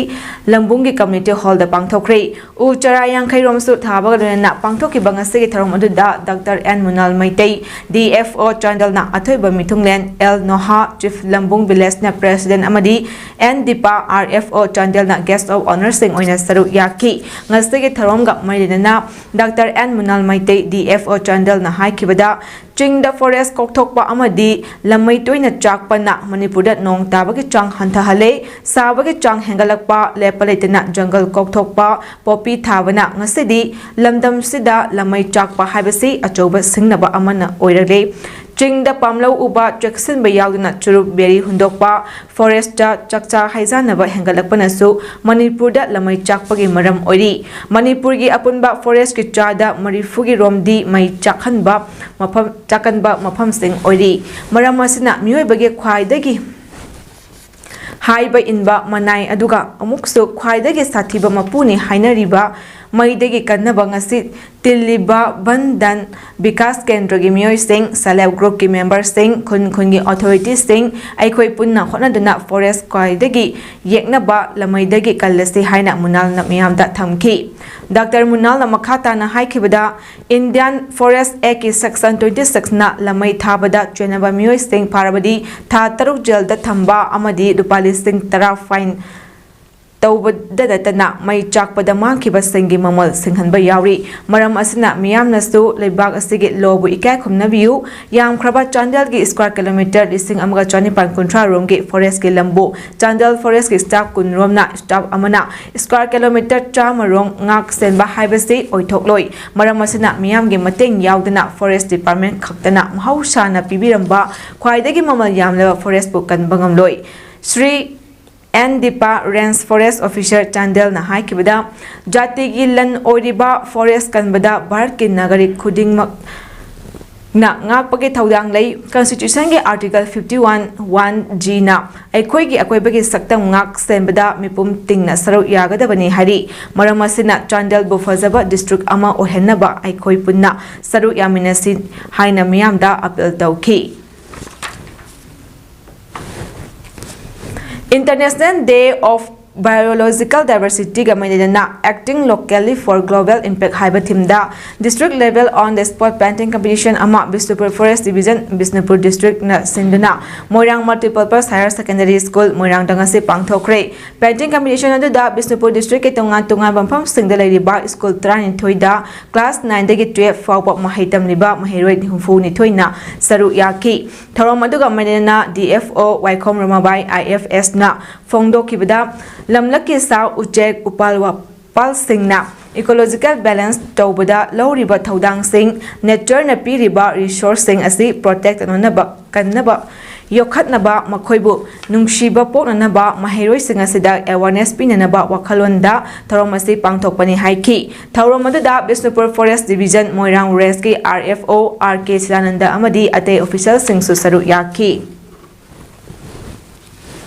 ꯂꯝꯕꯨꯡꯒꯤ ꯀꯝꯃ꯭ꯌꯨꯅꯤꯇꯤ ꯍꯣꯜꯗ ꯄꯥꯡꯊꯣꯛꯈ꯭ꯔꯦ꯫ ꯎ ꯆꯥꯔꯥ ꯌꯥꯡꯈꯩꯔꯣꯝꯁꯨ ꯊꯥꯕꯒ ꯂꯣꯏꯅꯅ ꯄꯥꯡꯊꯣꯛꯈꯤꯕ ꯉꯁꯤꯒꯤ ꯊꯧꯔꯝ ꯑꯗꯨꯗ doctor N Munal Meitei, D F O ꯆꯥꯟꯗꯦꯜꯅ ꯑꯊꯣꯏꯕ ꯃꯤꯊꯨꯡꯂꯦꯟ, ꯑꯦꯜ ꯅꯣꯍꯥ, ꯆꯤꯐ ꯂꯝꯕꯨꯡ ꯚꯤꯂꯦꯖꯅ ꯄ꯭ꯔꯦꯁꯤꯗꯦꯟꯠ ꯑꯃꯗꯤ N Dipa, R F O ꯆꯥꯟꯗꯦꯜꯅ ꯒꯦꯁ ꯑꯣꯐ ꯑꯣꯅꯔꯁꯤꯡ ꯑꯣꯏꯅ ꯁꯔꯨꯛ ꯌꯥꯈꯤ꯫ ꯉꯁꯤꯒꯤ ꯊꯧꯔꯝꯒ ꯃꯔꯤ ꯂꯩꯅꯅ doctor N Munal Meitei, D F O ꯆꯥꯟꯗꯦꯜꯅ ꯍꯥꯏꯈꯤꯕꯗ, ꯆꯤꯡꯗ ꯐꯣꯔꯦꯁ ꯀꯣꯛꯊꯣꯛꯄ ꯑꯃꯗꯤ ꯂꯝꯃꯩ ꯇꯣꯏꯅ ꯆꯥꯛꯄꯅ ꯃꯅꯤꯄꯨꯔꯗ ꯅꯣꯡ ꯇꯥꯕꯒꯤ ꯆꯥꯡ ꯍꯟꯊꯍꯜꯂꯦ꯫ ꯁꯥꯕꯒꯤ ꯆꯥꯡ ꯍꯦꯟꯒꯠꯂꯛꯄ, ꯂꯦꯞꯄ ꯂꯩꯇꯅ ꯖꯪꯒꯜ ꯀꯣꯛꯊꯣꯛꯄ, ꯄꯣꯄꯤ ꯊꯥꯕꯅ ꯉꯁꯤꯗꯤ ꯂꯝꯗꯝꯁꯤꯗ ꯂꯝꯃꯩ ꯆꯥꯛꯄ ꯍꯥꯏꯕꯁꯤ ꯑꯆꯧꯕ ꯁꯤꯡꯅꯕ ꯑꯃꯅ ꯑꯣꯏꯔꯛꯂꯦ꯫ ꯆꯤꯡꯗ ꯄꯥꯝꯂꯧ ꯎꯕ, ꯆꯦꯛꯁꯤꯟꯕ ꯌꯥꯎꯗꯅ ꯆꯨꯔꯨꯞ ꯕꯦꯔꯤ ꯍꯨꯟꯗꯣꯛꯄ, ꯐꯣꯔꯦꯁꯇ ꯆꯥꯛꯆꯥ ꯍꯩꯖꯥꯟꯅꯕ ꯍꯦꯟꯒꯠꯂꯛꯄꯅꯁꯨ ꯃꯅꯤꯄꯨꯔꯗ ꯂꯝꯃꯩ ꯆꯥꯛꯄꯒꯤ ꯃꯔꯝ ꯑꯣꯏꯔꯤ꯫ ꯃꯅꯤꯄꯨꯔꯒꯤ ꯑꯄꯨꯟꯕ ꯐꯣꯔꯦꯁꯀꯤ ꯆꯥꯗ ꯃꯔꯤꯐꯨꯒꯤ ꯔꯣꯝꯗꯤ ꯃꯩ ꯆꯥꯛꯍꯟꯕ ꯃꯐꯝ, ꯆꯥꯛꯀꯟꯕ ꯃꯐꯝꯁꯤꯡ ꯑꯣꯏꯔꯤ꯫ ꯃꯔꯝ ꯑꯁꯤꯅ ꯃꯤꯑꯣꯏꯕꯒꯤ ꯈ꯭ꯋꯥꯏꯗꯒꯤ ꯍꯥꯏꯕ ꯏꯟꯕ ꯃꯅꯥꯏ, ꯑꯗꯨꯒ ꯑꯃꯨꯛꯁꯨ ꯈ꯭ꯋꯥꯏꯗꯒꯤ ꯁꯥꯊꯤꯕ ꯃꯄꯨꯅꯤ ꯍꯥꯏꯅꯔꯤꯕ ꯃꯩꯗꯒꯤ ꯀꯟꯅꯕ ꯉꯁꯤ ꯇꯤꯜꯂꯤꯕ ꯕꯟ ꯙꯟ ꯕꯤꯀꯥꯁ ꯀꯦꯟꯗ꯭ꯔꯒꯤ ꯃꯤꯑꯣꯏꯁꯤꯡ, ꯁꯦꯜꯐ ꯍꯦꯜꯞ ꯒ꯭ꯔꯨꯞꯀꯤ ꯃꯦꯝꯕꯔꯁꯤꯡ, ꯈꯨꯟ ꯈꯨꯟꯒꯤ ꯑꯣꯊꯣꯔꯤꯇꯤꯁꯤꯡ, ꯑꯩꯈꯣꯏ ꯄꯨꯟꯅ ꯍꯣꯠꯅꯗꯨꯅ ꯐꯣꯔꯦꯁ ꯈ꯭ꯋꯥꯏꯗꯒꯤ ꯌꯦꯛꯅꯕ ꯂꯝꯃꯩꯗꯒꯤ ꯀꯜꯂꯁꯤ ꯍꯥꯏꯅ ꯃꯨꯅꯥꯜꯅ ꯃꯤꯌꯥꯝꯗ ꯊꯝꯈꯤ꯫ ꯗꯥꯛꯇꯔ ꯃꯨꯅꯥꯜꯅ ꯃꯈꯥ ꯇꯥꯅ ꯍꯥꯏꯈꯤꯕꯗ, ꯏꯟꯗꯤꯌꯥꯟ ꯐꯣꯔꯦꯁ ꯑꯦꯛꯀꯤ ꯁꯦꯛꯁꯟ ꯇ꯭ꯋꯦꯟꯇꯤ ꯁꯤꯛꯁꯅ ꯂꯝꯃꯩ ꯊꯥꯕꯗ ꯆꯦꯟꯅꯕ ꯃꯤꯑꯣꯏꯁꯤꯡ ꯐꯥꯔꯕꯗꯤ ꯊꯥ ꯇꯔꯨꯛ ꯖꯦꯜꯗ ꯊꯝꯕ ꯑꯃꯗꯤ ꯂꯨꯄꯥ ꯂꯤꯁꯤꯡ ꯇꯔꯥ ꯐꯥꯏꯟ ꯇꯧꯕꯗ ꯅꯠꯇꯅ ꯃꯩ ꯆꯥꯛꯄꯗ ꯃꯥꯡꯈꯤꯕꯁꯤꯡꯒꯤ ꯃꯃꯜ ꯁꯤꯡꯍꯟꯕ ꯌꯥꯎꯔꯤ꯫ ꯃꯔꯝ ꯑꯁꯤꯅ ꯃꯤꯌꯥꯝꯅꯁꯨ ꯂꯩꯕꯥꯛ ꯑꯁꯤꯒꯤ ꯂꯣꯕꯨ ꯏꯀꯥꯏ ꯈꯨꯝꯅꯕꯤꯌꯨ꯫ ꯌꯥꯝꯈ꯭ꯔꯕ ꯆꯥꯟꯗꯦꯜꯒꯤ ꯁ꯭ꯀ꯭ꯋꯥꯔ ꯀꯤꯂꯣꯃꯤꯇꯔ ꯂꯤꯁꯤꯡ ꯑꯃꯒ ꯆꯅꯤꯄꯥꯟ ꯀꯨꯟꯊ꯭ꯔꯥ ꯔꯣꯝꯒꯤ ꯐꯣꯔꯦꯁꯀꯤ ꯂꯝꯕꯨ ꯆꯥꯟꯗꯦꯜ ꯐꯣꯔꯦꯁꯀꯤ ꯁ꯭ꯇꯥꯐ ꯀꯨꯟ ꯔꯣꯝꯅ ꯁ꯭ꯇꯥꯐ ꯑꯃꯅ ꯁ꯭ꯀ꯭ꯋꯥꯔ ꯀꯤꯂꯣꯃꯤꯇꯔ ꯆꯥꯝꯃ ꯔꯣꯝ ꯉꯥꯛ ꯁꯦꯟꯕ ꯍꯥꯏꯕꯁꯤ ꯑꯣꯏꯊꯣꯛꯂꯣꯏ꯫ ꯃꯔꯝ ꯑꯁꯤꯅ ꯃꯤꯌꯥꯝꯒꯤ ꯃꯇꯦꯡ ꯌꯥꯎꯗꯅ ꯐꯣꯔꯦꯁ ꯗꯤꯄꯥꯔꯠꯃꯦꯟꯠ ꯈꯛꯇꯅ ꯃꯍꯧꯁꯥꯅ ꯄꯤꯕꯤꯔꯝꯕ ꯈ꯭ꯋꯥꯏꯗꯒꯤ ꯃꯃꯜ ꯌꯥꯝꯂꯕ ꯐꯣꯔꯦꯁꯄꯨ ꯀꯟꯕ ꯉꯝꯂꯣꯏ꯫ Shri N Dipa, range forest officer ꯆꯥꯟꯗꯦꯜꯅ ꯍꯥꯏꯈꯤꯕꯗ, ꯖꯥꯇꯤꯒꯤ ꯂꯟ ꯑꯣꯏꯔꯤꯕ ꯐꯣꯔꯦꯁ ꯀꯟꯕꯗ ꯚꯥꯔꯠꯀꯤ ꯅꯥꯒꯔꯤꯛ ꯈꯨꯗꯤꯡꯃꯛ ꯅ ꯉꯥꯛꯄꯒꯤ ꯊꯧꯗꯥꯡ ꯂꯩ꯫ Constitution ꯒꯤ Article fifty one one G ꯅ ꯑꯩꯈꯣꯏꯒꯤ ꯑꯀꯣꯏꯕꯒꯤ ꯁꯛꯇꯝ ꯉꯥꯛ ꯁꯦꯟꯕꯗ ꯃꯤꯄꯨꯝ ꯇꯤꯡꯅ ꯁꯔꯨꯛ ꯌꯥꯒꯗꯕꯅꯤ ꯍꯥꯏꯔꯤ꯫ ꯃꯔꯝ ꯑꯁꯤꯅ ꯆꯥꯟꯗꯦꯜꯕꯨ ꯐꯖꯕ district ꯑꯃ ꯑꯣꯏꯍꯟꯅꯕ ꯑꯩꯈꯣꯏ ꯄꯨꯟꯅ ꯁꯔꯨꯛ ꯌꯥꯃꯤꯟꯅꯁꯤ ꯍꯥꯏꯅ ꯃꯤꯌꯥꯝꯗ appeal ꯇꯧꯈꯤ꯫ International Day of Biological Diversity ꯒ ꯃꯔꯤ ꯂꯩꯅꯅ Acting Locally for Global Impact ꯍꯥꯏꯕ theme the district level on the spot painting competition ꯑꯃ Bishnupur Forest Division, Bishnupur district ꯅ ꯁꯤꯟꯗꯨꯅ ꯃꯣꯏꯔꯥꯡ Multipurpose Higher Secondary School, ꯃꯣꯏꯔꯥꯡꯗ ꯉꯁꯤ ꯄꯥꯡꯊꯣꯛꯈ꯭ꯔꯦ꯫ Painting competition ꯑꯗꯨꯗ ꯕꯤꯁꯅꯨꯄꯨꯔ district ꯀꯤ ꯇꯣꯉꯥꯟ ꯇꯣꯉꯥꯟꯕ ꯃꯐꯝꯁꯤꯡꯗ ꯂꯩꯔꯤꯕ school ꯇꯔꯥꯅꯤꯊꯣꯏꯗ class nine ꯗꯒꯤ twelve ꯐꯥꯎꯕ ꯃꯍꯩ ꯇꯝꯂꯤꯕ ꯃꯍꯩꯔꯣꯏ ꯍꯨꯝꯐꯨꯅꯤꯊꯣꯏꯅ ꯁꯔꯨꯛ ꯌꯥꯈꯤ꯫ ꯊꯧꯔꯝ ꯑꯗꯨꯒ ꯃꯔꯤ ꯂꯩꯅꯅ D F O ꯋꯥꯏꯈꯣꯝ ꯔꯃꯥꯕꯥꯏ, I F S ꯅ ꯐꯣꯡꯗꯣꯛꯈꯤꯕꯗ, ꯂꯝꯂꯛꯀꯤ ꯁꯥ ꯎꯆꯦꯛ, ꯎꯄꯥꯜ ꯋꯥꯄꯥꯜꯁꯤꯡꯅ ecological balance ꯇꯧꯕꯗ ꯂꯧꯔꯤꯕ ꯊꯧꯗꯥꯡꯁꯤꯡ, nature ꯅ ꯄꯤꯔꯤꯕ resource ꯁꯤꯡ ꯑꯁꯤ protect ꯇꯧꯅꯅꯕ, ꯀꯟꯅꯕ, ꯌꯣꯛꯈꯠꯅꯕ, ꯃꯈꯣꯏꯕꯨ ꯅꯨꯡꯁꯤꯕ ꯄꯣꯛꯅꯅꯕ ꯃꯍꯩꯔꯣꯏꯁꯤꯡ ꯑꯁꯤꯗ awareness ꯄꯤꯅꯅꯕ ꯋꯥꯈꯜꯂꯣꯟꯗ ꯊꯧꯔꯝ ꯑꯁꯤ ꯄꯥꯡꯊꯣꯛꯄꯅꯤ ꯍꯥꯏꯈꯤ꯫ ꯊꯧꯔꯝ ꯑꯗꯨꯗ ꯕꯤꯁꯅꯨꯄꯨꯔ Forest Division ꯃꯣꯏꯔꯥꯡ Range ꯀꯤ R F O R K ꯁꯤꯗꯥꯅꯟꯗ ꯑꯃꯗꯤ ꯑꯇꯩ official ꯁꯤꯡꯁꯨ ꯁꯔꯨꯛ ꯌꯥꯈꯤ꯫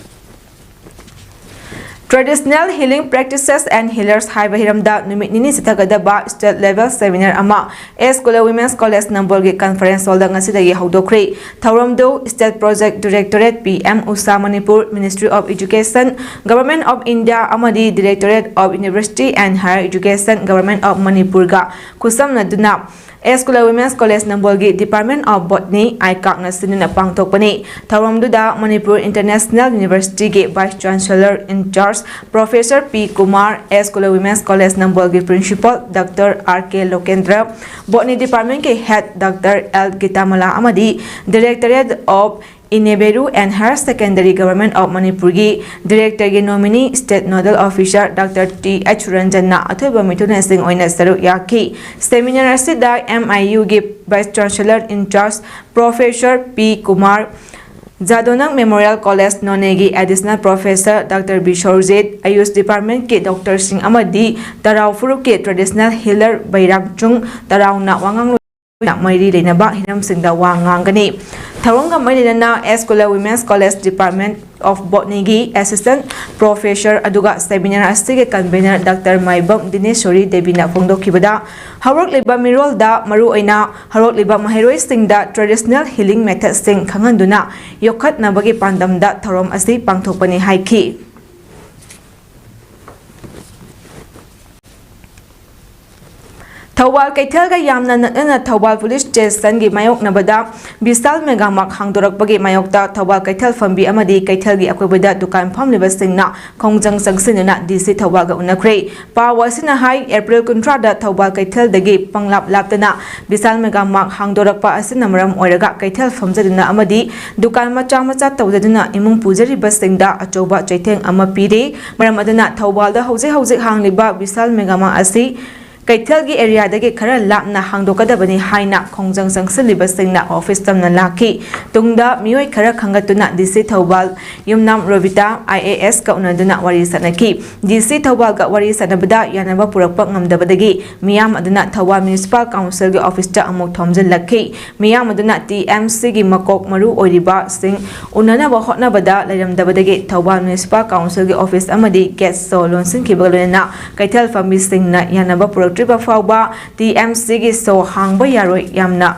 Traditional Healing Practices and Healers ꯍꯥꯏꯕ ꯍꯤꯔꯝꯗ ꯅꯨꯃꯤꯠ ꯅꯤꯅꯤ ꯆꯠꯊꯒꯗꯕ state level seminar ꯑꯃ S Kula Women's College ꯅꯝꯕꯣꯜꯒꯤ conference hall ꯗ ꯉꯁꯤꯗꯒꯤ ꯍꯧꯗꯣꯛꯈ꯭ꯔꯦ꯫ ꯊꯧꯔꯝꯗꯨ State Project Directorate, P M USHA Manipur, Ministry of Education, Government of India ꯑꯃꯗꯤ Directorate of University and Higher Education, Government of Manipur ꯒ ꯈꯨꯠꯁꯝꯅꯗꯨꯅ S Kula Women's College ꯅꯝꯕꯣꯜꯒꯤ Department of Botany, ꯑꯥꯏꯀꯥꯛꯅ ꯁꯤꯟꯗꯨꯅ ꯄꯥꯡꯊꯣꯛꯄꯅꯤ꯫ ꯊꯧꯔꯝꯗꯨꯗ Manipur International University ꯒꯤ Vice Chancellor in charge Professor P Kumar, S Kula Women's College ꯅꯝꯕꯣꯜꯒꯤ Principal Doctor R K Lokendra, Botany Department ꯀꯤ Head Doctor L Gitamala ꯑꯃꯗꯤ Directorate of Inebeiru and Higher Secondary, Government of Manipur ꯒꯤ Director ꯒꯤ nominee State Nodal Officer Doctor T H Ranjan ꯅ ꯑꯊꯣꯏꯕ ꯃꯤꯊꯨꯡꯂꯦꯟꯁꯤꯡ ꯑꯣꯏꯅ ꯁꯔꯨꯛ ꯌꯥꯈꯤ꯫ Seminar ꯑꯁꯤꯗ M I U ꯒꯤ Vice Chancellor in charge Professor P Kumar, Jadonang Memorial College ꯅꯣꯅꯦꯒꯤ Additional Professor Doctor B Sorjit, Ayush Department ꯀꯤ doctor ꯁꯤꯡ ꯑꯃꯗꯤ ꯇꯔꯥꯎ ꯐꯨꯔꯨꯞꯀꯤ Traditional Healer ꯕꯩꯔꯥꯡꯆꯨꯡ ꯇꯔꯥꯎꯅ ꯋꯥꯉꯥꯡꯂꯣꯏ ꯃꯔꯤ ꯂꯩꯅꯕ ꯍꯤꯔꯝꯁꯤꯡꯗ ꯋꯥ ꯉꯥꯡꯒꯅꯤ꯫ ꯊꯧꯔꯝꯒ ꯃꯔꯤ ꯂꯩꯅꯅ ꯑꯦꯁ ꯀꯨꯂ Women's College Department of Botanyꯒꯤ Assistant Professor ꯑꯗꯨꯒ seminar ꯑꯁꯤꯒꯤ convener ꯗꯥꯛꯇꯔ ꯃꯥꯏꯕꯝ ꯗꯤꯅꯦꯁꯣꯔꯤ ꯗꯦꯕꯤꯅ ꯐꯣꯡꯗꯣꯛꯈꯤꯕꯗ, ꯍꯧꯔꯛꯂꯤꯕ ꯃꯤꯔꯣꯜꯗ ꯃꯔꯨꯑꯣꯏꯅ ꯍꯧꯔꯛꯂꯤꯕ ꯃꯍꯩꯔꯣꯏꯁꯤꯡꯗ traditional healing methodꯁꯤꯡ ꯈꯪꯍꯟꯗꯨꯅ ꯌꯣꯛꯈꯠꯅꯕꯒꯤ ꯄꯥꯟꯗꯝꯗ ꯊꯧꯔꯝ ꯑꯁꯤ ꯄꯥꯡꯊꯣꯛꯄꯅꯤ ꯍꯥꯏꯈꯤ꯫ ꯊꯧꯕꯥꯜ ꯀꯩꯊꯦꯜꯒ ꯌꯥꯝꯅ ꯅꯛꯅꯅ ꯊꯧꯕꯥꯜ ꯄꯨꯂꯤꯁ ꯁ꯭ꯇꯦꯁꯟꯒꯤ ꯃꯥꯌꯣꯛꯅꯕꯗ ꯕꯤꯁꯥꯜ ꯃꯦꯒꯥ ꯃꯥꯔꯠ ꯍꯥꯡꯗꯣꯔꯛꯄꯒꯤ ꯃꯥꯌꯣꯛꯇ ꯊꯧꯕꯥꯜ ꯀꯩꯊꯦꯜ ꯐꯝꯕꯤ ꯑꯃꯗꯤ ꯀꯩꯊꯦꯜꯒꯤ ꯑꯀꯣꯏꯕꯗ ꯗꯨꯀꯥꯟ ꯐꯝꯂꯤꯕꯁꯤꯡꯅ ꯈꯣꯡꯖꯪ ꯆꯪꯁꯤꯟꯗꯨꯅ ꯗꯤ ꯁꯤ ꯊꯧꯕꯥꯜꯒ ꯎꯅꯈ꯭ꯔꯦ꯫ ꯄꯥꯎ ꯑꯁꯤꯅ ꯍꯥꯏ, ꯑꯦꯄ꯭ꯔꯤꯜ ꯀꯨꯟꯊ꯭ꯔꯥꯗ ꯊꯧꯕꯥꯜ ꯀꯩꯊꯦꯜꯗꯒꯤ ꯄꯪꯂꯥꯞ ꯂꯥꯞꯇꯅ ꯕꯤꯁꯥꯜ ꯃꯦꯒꯥ ꯃꯥꯔꯠ ꯍꯥꯡꯗꯣꯔꯛꯄ ꯑꯁꯤꯅ ꯃꯔꯝ ꯑꯣꯏꯔꯒ ꯀꯩꯊꯦꯜ ꯐꯝꯖꯗꯨꯅ ꯑꯃꯗꯤ ꯗꯨꯀꯥꯟ ꯃꯆꯥ ꯃꯆꯥ ꯇꯧꯖꯗꯨꯅ ꯏꯃꯨꯡ ꯄꯨꯖꯔꯤꯕꯁꯤꯡꯗ ꯑꯆꯧꯕ ꯆꯩꯊꯦꯡ ꯑꯃ ꯄꯤꯔꯤ꯫ ꯃꯔꯝ ꯑꯗꯨꯅ ꯊꯧꯕꯥꯜꯗ ꯍꯧꯖꯤꯛ ꯍꯧꯖꯤꯛ ꯍꯥꯡꯂꯤꯕ ꯕꯤꯁꯥꯜ ꯃꯦꯒꯥ ꯃꯥꯔꯠ ꯑꯁꯤ ꯀꯩꯊꯦꯜꯒꯤ ꯑꯦꯔꯤꯌꯥꯗꯒꯤ ꯈꯔ ꯂꯥꯞꯅ ꯍꯥꯡꯗꯣꯛꯀꯗꯕꯅꯤ ꯍꯥꯏꯅ ꯈꯣꯡꯖꯪ ꯆꯪꯁꯤꯜꯂꯤꯕꯁꯤꯡꯅ ꯑꯣꯐꯤꯁ ꯇꯝꯅ ꯂꯥꯛꯈꯤ꯫ ꯇꯨꯡꯗ ꯃꯤꯑꯣꯏ ꯈꯔ ꯈꯪꯒꯠꯇꯨꯅ ꯗꯤ ꯁꯤ ꯊꯧꯕꯥꯜ ꯌꯨꯝꯅꯥꯝ ꯔꯣꯕꯤꯇꯥ ꯑꯥꯏ ꯑꯦ ꯑꯦꯁꯀ ꯎꯅꯗꯨꯅ ꯋꯥꯔꯤ ꯁꯥꯟꯅꯈꯤ꯫ ꯗꯤ ꯁꯤ ꯊꯧꯕꯥꯜꯒ ꯋꯥꯔꯤ ꯁꯥꯟꯅꯕꯗ ꯌꯥꯅꯕ ꯄꯨꯔꯛꯄ ꯉꯝꯗꯕꯗꯒꯤ ꯃꯤꯌꯥꯝ ꯑꯗꯨꯅ ꯊꯧꯕꯥꯜ ꯃ꯭ꯌꯨꯅꯤꯁꯤꯄꯥꯜ ꯀꯥꯎꯟꯁꯤꯜꯒꯤ ꯑꯣꯐꯤꯁꯇ ꯑꯃꯨꯛ ꯊꯣꯝꯖꯤꯜꯂꯛꯈꯤ꯫ ꯃꯤꯌꯥꯝ ꯑꯗꯨꯅ ꯇꯤ ꯑꯦꯝ ꯁꯤꯒꯤ ꯃꯀꯣꯛ ꯃꯔꯨ ꯑꯣꯏꯔꯤꯕꯁꯤꯡ ꯎꯅꯅꯕ ꯍꯣꯠꯅꯕꯗ ꯂꯩꯔꯝꯗꯕꯗꯒꯤ ꯊꯧꯕꯥꯜ ꯃ꯭ꯌꯨꯅꯤꯁꯤꯄꯥꯜ ꯀꯥꯎꯟꯁꯤꯜꯒꯤ ꯑꯣꯐꯤꯁ ꯑꯃꯗꯤ ꯒꯦꯠ ꯁꯣ ꯂꯣꯟꯁꯤꯟꯈꯤꯕꯒ ꯂꯣꯏꯅꯅ ꯀꯩꯊꯦꯜ ꯐꯝꯕꯤꯁꯤꯡꯅ ꯌꯥꯅꯕ ꯄꯨꯔꯛꯇ꯭ꯔꯤꯕ ꯐꯥꯎꯕ ꯇꯤ ꯑꯦꯝ ꯁꯤꯒꯤ ꯁꯣ ꯍꯥꯡꯕ ꯌꯥꯔꯣꯏ ꯌꯥꯝꯅ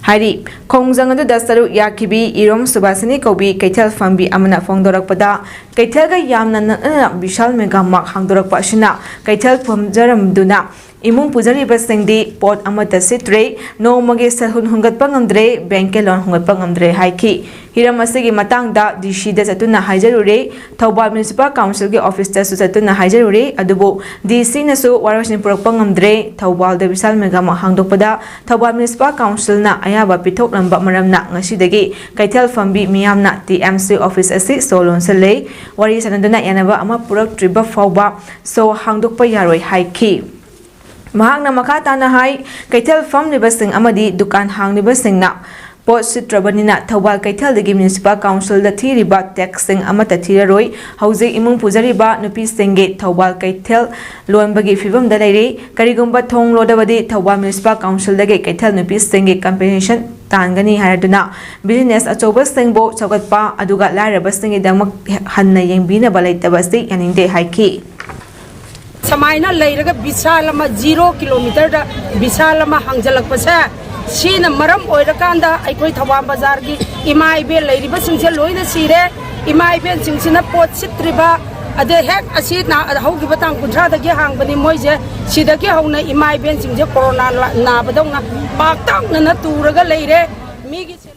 ꯍꯥꯏꯔꯤ꯫ ꯈꯣꯡꯖꯪ ꯑꯗꯨꯗ ꯁꯔꯨꯛ ꯌꯥꯈꯤꯕꯤ ꯏꯔꯣꯝ ꯁꯨꯕꯥꯁꯤꯅꯤ ꯀꯧꯕꯤ ꯀꯩꯊꯦꯜ ꯐꯝꯕꯤ ꯑꯃꯅ ꯐꯣꯡꯗꯣꯔꯛꯄꯗ, ꯀꯩꯊꯦꯜꯒ ꯌꯥꯝꯅ ꯅꯛꯅꯅ ꯕꯤꯁꯥꯜ ꯃꯦꯒꯥ ꯃꯥꯔꯠ ꯍꯥꯡꯗꯣꯔꯛꯄ ꯑꯁꯤꯅ ꯀꯩꯊꯦꯜ ꯐꯝꯖꯔꯝꯗꯨꯅ ꯏꯃꯨꯡ ꯄꯨꯖꯔꯤꯕꯁꯤꯡꯗꯤ ꯄꯣꯠ ꯑꯃꯠꯇ ꯁꯤꯠꯇ꯭ꯔꯦ, ꯅꯣꯡꯃꯒꯤ ꯁꯦꯜꯍꯨꯟ ꯍꯨꯟꯒꯠꯄ ꯉꯝꯗ꯭ꯔꯦ, ꯕꯦꯡꯀꯦ ꯂꯣꯟ ꯍꯨꯟꯒꯠꯄ ꯉꯝꯗ꯭ꯔꯦ ꯍꯥꯏꯈꯤ꯫ ꯍꯤꯔꯝ ꯑꯁꯤꯒꯤ ꯃꯇꯥꯡꯗ ꯗꯤ ꯁꯤꯗ ꯆꯠꯇꯨꯅ ꯍꯥꯏꯖꯔꯨꯔꯦ, ꯊꯧꯕꯥꯜ ꯃ꯭ꯌꯨꯅꯤꯁꯤꯄꯥꯜ ꯀꯥꯎꯟꯁꯤꯜꯒꯤ ꯑꯣꯐꯤꯁꯇꯁꯨ ꯆꯠꯇꯨꯅ ꯍꯥꯏꯖꯔꯨꯔꯦ, ꯑꯗꯨꯕꯨ ꯗꯤ ꯁꯤꯅꯁꯨ ꯋꯥꯔꯣꯏꯁꯤꯟ ꯄꯨꯔꯛꯄ ꯉꯝꯗ꯭ꯔꯦ꯫ ꯊꯧꯕꯥꯜꯗ ꯕꯤꯁꯥꯜ ꯃꯦꯒꯥ ꯃꯥꯔꯠ ꯍꯥꯡꯗꯣꯛꯄꯗ ꯊꯧꯕꯥꯜ ꯃ꯭ꯌꯨꯅꯤꯁꯤꯄꯥꯜ ꯀꯥꯎꯟꯁꯤꯜꯅ ꯑꯌꯥꯕ ꯄꯤꯊꯣꯛꯂꯝꯕ ꯃꯔꯝꯅ ꯉꯁꯤꯗꯒꯤ ꯀꯩꯊꯦꯜ ꯐꯝꯕꯤ ꯃꯤꯌꯥꯝꯅ ꯇꯤ ꯑꯦꯝ ꯁꯤ ꯑꯣꯐꯤꯁ ꯑꯁꯤ ꯁꯣ ꯂꯣꯟꯁꯤꯜꯂꯦ꯫ ꯋꯥꯔꯤ ꯁꯥꯟꯅꯗꯨꯅ ꯌꯥꯅꯕ ꯑꯃ ꯄꯨꯔꯛꯇ꯭ꯔꯤꯕ ꯐꯥꯎꯕ ꯁꯣ ꯍꯥꯡꯗꯣꯛꯄ ꯌꯥꯔꯣꯏ ꯍꯥꯏꯈꯤ꯫ ꯃꯍꯥꯛꯅ ꯃꯈꯥ ꯇꯥꯅ ꯍꯥꯏ, ꯀꯩꯊꯦꯜ ꯐꯝꯂꯤꯕꯁꯤꯡ ꯑꯃꯗꯤ ꯗꯨꯀꯥꯟ ꯍꯥꯡꯂꯤꯕꯁꯤꯡꯅ ꯄꯣꯠ ꯁꯤꯠꯇ꯭ꯔꯕꯅꯤꯅ ꯊꯧꯕꯥꯜ ꯀꯩꯊꯦꯜꯗꯒꯤ ꯃ꯭ꯌꯨꯅꯤꯁꯤꯄꯥꯜ ꯀꯥꯎꯟꯁꯤꯜꯗ ꯊꯤꯔꯤꯕ ꯇꯦꯛꯁꯁꯤꯡ ꯑꯃꯠꯇ ꯊꯤꯔꯔꯣꯏ꯫ ꯍꯧꯖꯤꯛ ꯏꯃꯨꯡ ꯄꯨꯖꯔꯤꯕ ꯅꯨꯄꯤꯁꯤꯡꯒꯤ ꯊꯧꯕꯥꯜ ꯀꯩꯊꯦꯜ ꯂꯣꯟꯕꯒꯤ ꯐꯤꯕꯝꯗ ꯂꯩꯔꯤ꯫ ꯀꯔꯤꯒꯨꯝꯕ ꯊꯣꯡ ꯂꯣꯜꯂꯕꯗꯤ ꯊꯧꯕꯥꯜ ꯃ꯭ꯌꯨꯅꯤꯁꯤꯄꯥꯜ ꯀꯥꯎꯟꯁꯤꯜꯗꯒꯤ ꯀꯩꯊꯦꯜ ꯅꯨꯄꯤꯁꯤꯡꯒꯤ ꯀꯝꯄꯦꯟꯁꯦꯁꯟ ꯇꯥꯟꯒꯅꯤ ꯍꯥꯏꯔꯗꯨꯅ ꯕꯤꯖꯤꯅꯦꯁ ꯑꯆꯧꯕꯁꯤꯡꯕꯨ ꯁꯧꯒꯠꯄ ꯑꯗꯨꯒ ꯂꯥꯏꯔꯕꯁꯤꯡꯒꯤꯗꯃꯛ ꯍꯟꯅ ꯌꯦꯡꯕꯤꯅꯕ ꯂꯩꯇꯕ ꯑꯁꯤ ꯌꯥꯅꯤꯡꯗꯦ ꯍꯥꯏꯈꯤ꯫ ꯁꯨꯃꯥꯏꯅ ꯂꯩꯔꯒ ꯕꯤꯁꯥꯜ ꯑꯃ, ꯖꯤꯔꯣ ꯀꯤꯂꯣꯃꯤꯇꯔꯗ ꯕꯤꯁꯥꯜ ꯑꯃ ꯍꯥꯡꯖꯜꯂꯛꯄꯁꯦ, ꯁꯤꯅ ꯃꯔꯝ ꯑꯣꯏꯔꯀꯥꯟꯗ ꯑꯩꯈꯣꯏ ꯊꯧꯕꯥꯜ ꯕꯖꯥꯔꯒꯤ ꯏꯃꯥ ꯏꯕꯦꯜ ꯂꯩꯔꯤꯕꯁꯤꯡꯁꯦ ꯂꯣꯏꯅ ꯁꯤꯔꯦ꯫ ꯏꯃꯥ ꯏꯕꯦꯜꯁꯤꯡꯁꯤꯅ ꯄꯣꯠ ꯁꯤꯠꯇ꯭ꯔꯤꯕ, ꯑꯗꯩ ꯍꯦꯛ ꯑꯁꯤ ꯅꯥ-, ꯍꯧꯈꯤꯕ ꯇꯥꯡ ꯀꯨꯟꯊ꯭ꯔꯥꯗꯒꯤ ꯍꯥꯡꯕꯅꯤ ꯃꯣꯏꯁꯦ, ꯁꯤꯗꯒꯤ ꯍꯧꯅ ꯏꯃꯥ ꯏꯕꯦꯜꯁꯤꯡꯁꯦ ꯀꯣꯔꯣꯅꯥ ꯂꯥ-, ꯅꯥꯕꯗꯧꯅ ꯄꯥꯛꯇꯛꯅꯅ ꯇꯨꯔꯒ ꯂꯩꯔꯦ꯫ ꯃꯤꯒꯤ ꯁꯦꯜ-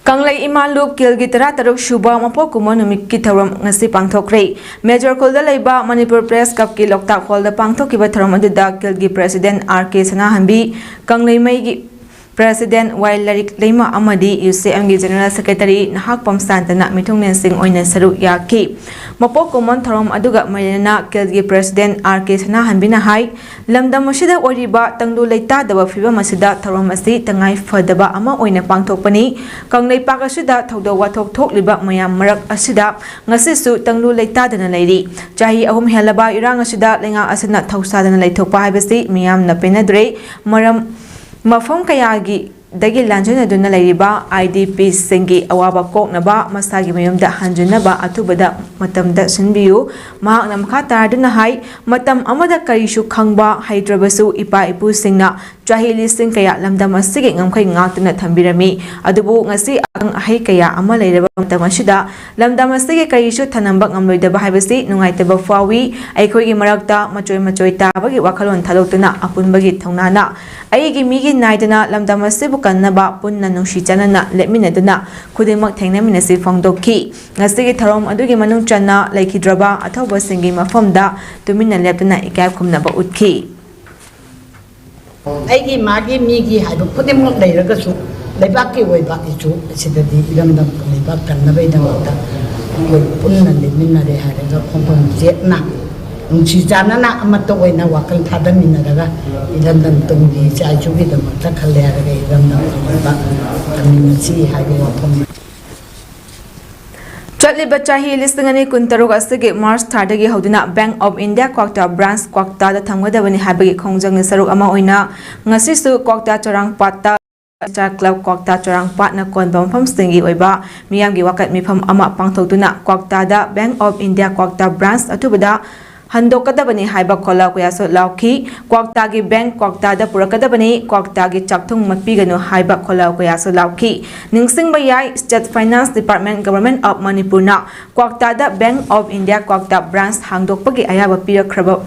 ꯀꯪꯂꯩ ꯏꯃꯥ ꯂꯨꯞ ꯀꯤꯜꯒꯤ ꯇꯔꯥꯇꯔꯨꯛ ꯁꯨꯕ ꯃꯄꯣꯛ ꯀꯨꯝꯑꯣꯟ ꯅꯨꯃꯤꯠꯀꯤ ꯊꯧꯔꯝ ꯉꯁꯤ ꯄꯥꯡꯊꯣꯛꯈ꯭ꯔꯦ꯫ ꯃꯦꯖꯣꯔ ꯈꯨꯜꯗ ꯂꯩꯕ ꯃꯅꯤꯄꯨꯔ ꯄ꯭ꯔꯦꯁ ꯀ꯭ꯂꯕꯀꯤ ꯂꯣꯛꯇꯥꯛ ꯍꯣꯜꯗ ꯄꯥꯡꯊꯣꯛꯈꯤꯕ ꯊꯧꯔꯝ ꯑꯗꯨꯗ ꯀꯤꯜꯒꯤ ꯄ꯭ꯔꯦꯁꯤꯗꯦꯟ ꯑꯥꯔ ꯀꯦ ꯁꯅꯥꯍꯟꯕꯤ, ꯀꯪꯂꯩꯃꯩꯒꯤ ꯄ꯭ꯔꯦꯁꯤꯗꯦꯟ ꯋꯥꯏ ꯂꯥꯏꯔꯤꯛ ꯂꯩꯃ ꯑꯃꯗꯤ ꯌꯨ ꯁꯤ ꯑꯦꯝꯒꯤ ꯖꯦꯅꯔꯦꯜ ꯁꯦꯀ꯭ꯔꯦꯇꯔꯤ ꯅꯍꯥꯛꯄꯝ ꯁꯥꯟꯇꯅ ꯃꯤꯊꯨꯡꯂꯦꯟꯁꯤꯡ ꯑꯣꯏꯅ ꯁꯔꯨꯛ ꯌꯥꯈꯤ꯫ ꯃꯄꯣꯛ ꯀꯨꯝꯑꯣꯟ ꯊꯧꯔꯝ ꯑꯗꯨꯒ ꯃꯔꯤ ꯂꯩꯅꯅ ꯀꯤꯜꯒꯤ ꯄ꯭ꯔꯦꯁꯤꯗꯦꯟ ꯑꯥꯔ ꯀꯦ ꯁꯅꯥꯍꯟꯕꯤꯅ ꯍꯥꯏ, ꯂꯝꯗꯝ ꯑꯁꯤꯗ ꯑꯣꯏꯔꯤꯕ ꯇꯪꯗꯨ ꯂꯩꯇꯥꯗꯕ ꯐꯤꯕꯝ ꯑꯁꯤꯗ ꯊꯧꯔꯝ ꯑꯁꯤ ꯇꯉꯥꯏ ꯐꯗꯕ ꯑꯃ ꯑꯣꯏꯅ ꯄꯥꯡꯊꯣꯛꯄꯅꯤ꯫ ꯀꯪꯂꯩꯄꯥꯛ ꯑꯁꯤꯗ ꯊꯧꯗꯣꯛ ꯋꯥꯊꯣꯛ ꯊꯣꯛꯂꯤꯕ ꯃꯌꯥꯝ ꯃꯔꯛ ꯑꯁꯤꯗ ꯉꯁꯤꯁꯨ ꯇꯪꯗꯨ ꯂꯩꯇꯥꯗꯅ ꯂꯩꯔꯤ꯫ ꯆꯍꯤ ꯑꯍꯨꯝ ꯍꯦꯜꯂꯕ ꯏꯔꯥꯡ ꯑꯁꯤꯗ ꯂꯩꯉꯥꯛ ꯑꯁꯤꯅ ꯊꯧꯁꯥꯗꯅ ꯂꯩꯊꯣꯛꯄ ꯍꯥꯏꯕꯁꯤ ꯃꯤꯌꯥꯝꯅ ꯄꯦꯟꯅꯗ꯭ꯔꯦ꯫ ꯃꯔꯝ, ꯃꯐꯝ ꯀꯌꯥꯒꯤ ꯗꯒꯤ ꯂꯥꯟꯖꯦꯟꯅꯗꯨꯅ ꯂꯩꯔꯤꯕ ꯑꯥꯏ ꯗꯤ ꯄꯤꯁꯤꯡꯒꯤ ꯑꯋꯥꯕ ꯀꯣꯛꯅꯕ ꯃꯁꯥꯒꯤ ꯃꯌꯨꯝꯗ ꯍꯟꯖꯤꯟꯅꯕ ꯑꯊꯨꯕꯗ ꯃꯇꯝꯗ ꯁꯤꯟꯕꯤꯌꯨ꯫ ꯃꯍꯥꯛꯅ ꯃꯈꯥ ꯇꯥꯔꯗꯨꯅ ꯍꯥꯏ, ꯃꯇꯝ ꯑꯃꯗ ꯀꯔꯤꯁꯨ ꯈꯪꯕ ꯍꯩꯇ꯭ꯔꯕꯁꯨ ꯏꯄꯥ ꯏꯄꯨꯁꯤꯡꯅ ꯆꯍꯤ ꯂꯤꯁꯤꯡ ꯀꯌꯥ ꯂꯝꯗꯝ ꯑꯁꯤꯒꯤ ꯉꯝꯈꯩ ꯉꯥꯛꯇꯨꯅ ꯊꯝꯕꯤꯔꯝꯃꯤ꯫ ꯑꯗꯨꯕꯨ ꯉꯁꯤ ꯑꯈꯪ ꯑꯍꯩ ꯀꯌꯥ ꯑꯃ ꯂꯩꯔꯕ ꯃꯇꯝ ꯑꯁꯤꯗ ꯂꯝꯗꯝ ꯑꯁꯤꯒꯤ ꯀꯔꯤꯁꯨ ꯊꯅꯝꯕ ꯉꯝꯂꯣꯏꯗꯕ ꯍꯥꯏꯕꯁꯤ ꯅꯨꯡꯉꯥꯏꯇꯕ ꯐꯥꯎꯏ꯫ ꯑꯩꯈꯣꯏꯒꯤ ꯃꯔꯛꯇ ꯃꯆꯣꯏ ꯃꯆꯣꯏ ꯇꯥꯕꯒꯤ ꯋꯥꯈꯜꯂꯣꯟ ꯊꯥꯗꯣꯛꯇꯨꯅ ꯑꯄꯨꯟꯕꯒꯤ ꯊꯧꯅꯥꯅ ꯑꯩꯒꯤ ꯃꯤꯒꯤ ꯅꯥꯏꯗꯅ ꯂꯝꯗꯝ ꯑꯁꯤꯕꯨ ꯀꯟꯅꯕ ꯄꯨꯟꯅ ꯅꯨꯡꯁꯤ ꯆꯥꯟꯅꯅ ꯂꯦꯞꯃꯤꯟꯅꯗꯨꯅ ꯈꯨꯗꯤꯡꯃꯛ ꯊꯦꯡꯅꯃꯤꯟꯅꯁꯤ ꯐꯣꯡꯗꯣꯛꯈꯤ꯫ ꯉꯁꯤꯒꯤ ꯊꯧꯔꯝ ꯑꯗꯨꯒꯤ ꯃꯅꯨꯡ ꯆꯟꯅ ꯂꯩꯈꯤꯗ꯭ꯔꯕ ꯑꯊꯧꯕꯁꯤꯡꯒꯤ ꯃꯐꯝꯗ ꯇꯨꯃꯤꯟꯅ ꯂꯦꯞꯇꯨꯅ ꯏꯀꯥꯏ ꯈꯨꯝꯅꯕ ꯎꯠꯈꯤ꯫ ꯑꯩꯒꯤ ꯃꯥꯒꯤ ꯃꯤꯒꯤ ꯍꯥꯏꯕ ꯈꯨꯗꯤꯡꯃꯛ ꯂꯩꯔꯒꯁꯨ ꯂꯩꯕꯥꯛꯀꯤ ꯑꯣꯏꯕ ꯏꯁꯨ ꯑꯁꯤꯗꯗꯤ ꯏꯔꯝꯗꯝ ꯂꯩꯕꯥꯛ ꯀꯟꯅꯕꯒꯤꯗꯃꯛꯇ ꯑꯩꯈꯣꯏ ꯄꯨꯟꯅ ꯂꯦꯞꯃꯤꯟꯅꯔꯦ ꯍꯥꯏꯔꯒ ꯈꯣꯡꯊꯣꯡ ꯆꯦꯠꯅ ꯅꯨꯡꯁꯤ ꯆꯥꯟꯅꯅ ꯑꯃꯠꯇ ꯑꯣꯏꯅ ꯋꯥꯈꯜ ꯊꯥꯗꯃꯤꯟꯅꯔꯒ ꯏꯔꯝꯗꯝ ꯇꯨꯡꯒꯤ ꯏꯆꯥ ꯏꯁꯨꯒꯤꯗꯃꯛꯇ ꯈꯜꯂꯦ ꯍꯥꯏꯔꯒ ꯏꯔꯝꯗꯝ ꯑꯃꯠꯇ ꯊꯝꯃꯤꯟꯅꯁꯤ ꯍꯥꯏꯕ ꯋꯥꯐꯝꯅꯤ꯫ ꯆꯠꯂꯤꯕ ꯆꯍꯤ ꯂꯤꯁꯤꯡ ꯑꯅꯤ ꯀꯨꯟꯇꯔꯨꯛ ꯑꯁꯤꯒꯤ ꯃꯥꯔꯆ ꯊꯥꯗꯒꯤ ꯍꯧꯗꯨꯅ Bank of India ꯀ꯭ꯋꯥꯛꯇꯥ ꯕ꯭ꯔꯥꯟꯁ ꯀ꯭ꯋꯥꯛꯇꯥꯗ ꯊꯝꯒꯗꯕꯅꯤ ꯍꯥꯏꯕꯒꯤ ꯈꯣꯡꯖꯪꯒꯤ ꯁꯔꯨꯛ ꯑꯃ ꯑꯣꯏꯅ ꯉꯁꯤꯁꯨ ꯀ꯭ꯋꯥꯛꯇꯥ ꯆꯣꯔꯥꯡꯄꯥꯠꯇ ꯁ꯭ꯇꯥꯔ ꯀ꯭ꯂꯕ ꯀ꯭ꯋꯥꯛꯇꯥ ꯆꯣꯔꯥꯡꯄꯥꯠꯅ ꯀꯣꯟꯕ ꯃꯐꯝꯁꯤꯡꯒꯤ ꯑꯣꯏꯕ ꯃꯤꯌꯥꯝꯒꯤ ꯋꯥꯀꯠ ꯃꯤꯐꯝ ꯑꯃ ꯄꯥꯡꯊꯣꯛꯇꯨꯅ ꯀ꯭ꯋꯥꯛꯇꯥꯗ Bank of India ꯀ꯭ꯋꯥꯛꯇꯥ ꯕ꯭ꯔꯥꯟꯁ ꯑꯊꯨꯕꯗ ꯍꯟꯗꯣꯛꯀꯗꯕꯅꯤ ꯍꯥꯏꯕ ꯈꯣꯜꯂꯥꯎ ꯀꯌꯥꯁꯨ ꯂꯥꯎꯈꯤ꯫ ꯀ꯭ꯋꯥꯛꯇꯥꯒꯤ ꯕꯦꯡꯛ ꯀ꯭ꯋꯥꯛꯇꯥꯗ ꯄꯨꯔꯛꯀꯗꯕꯅꯤ, ꯀ꯭ꯋꯥꯛꯇꯥꯒꯤ ꯆꯥꯛꯊꯨꯡ ꯃꯠꯄꯤꯒꯅꯨ ꯍꯥꯏꯕ ꯈꯣꯜꯂꯥꯎ ꯀꯌꯥꯁꯨ ꯂꯥꯎꯈꯤ꯫ ꯅꯤꯡꯁꯤꯡꯕ ꯌꯥꯏ, State Finance Department, Government of Manipurꯅ ꯀ꯭ꯋꯥꯛꯇꯥꯗ Bank of India ꯀ꯭ꯋꯥꯛꯇꯥ ꯕ꯭ꯔꯥꯟꯁ ꯍꯥꯡꯗꯣꯛꯄꯒꯤ ꯑꯌꯥꯕ ꯄꯤꯔꯛꯈ꯭ꯔꯕ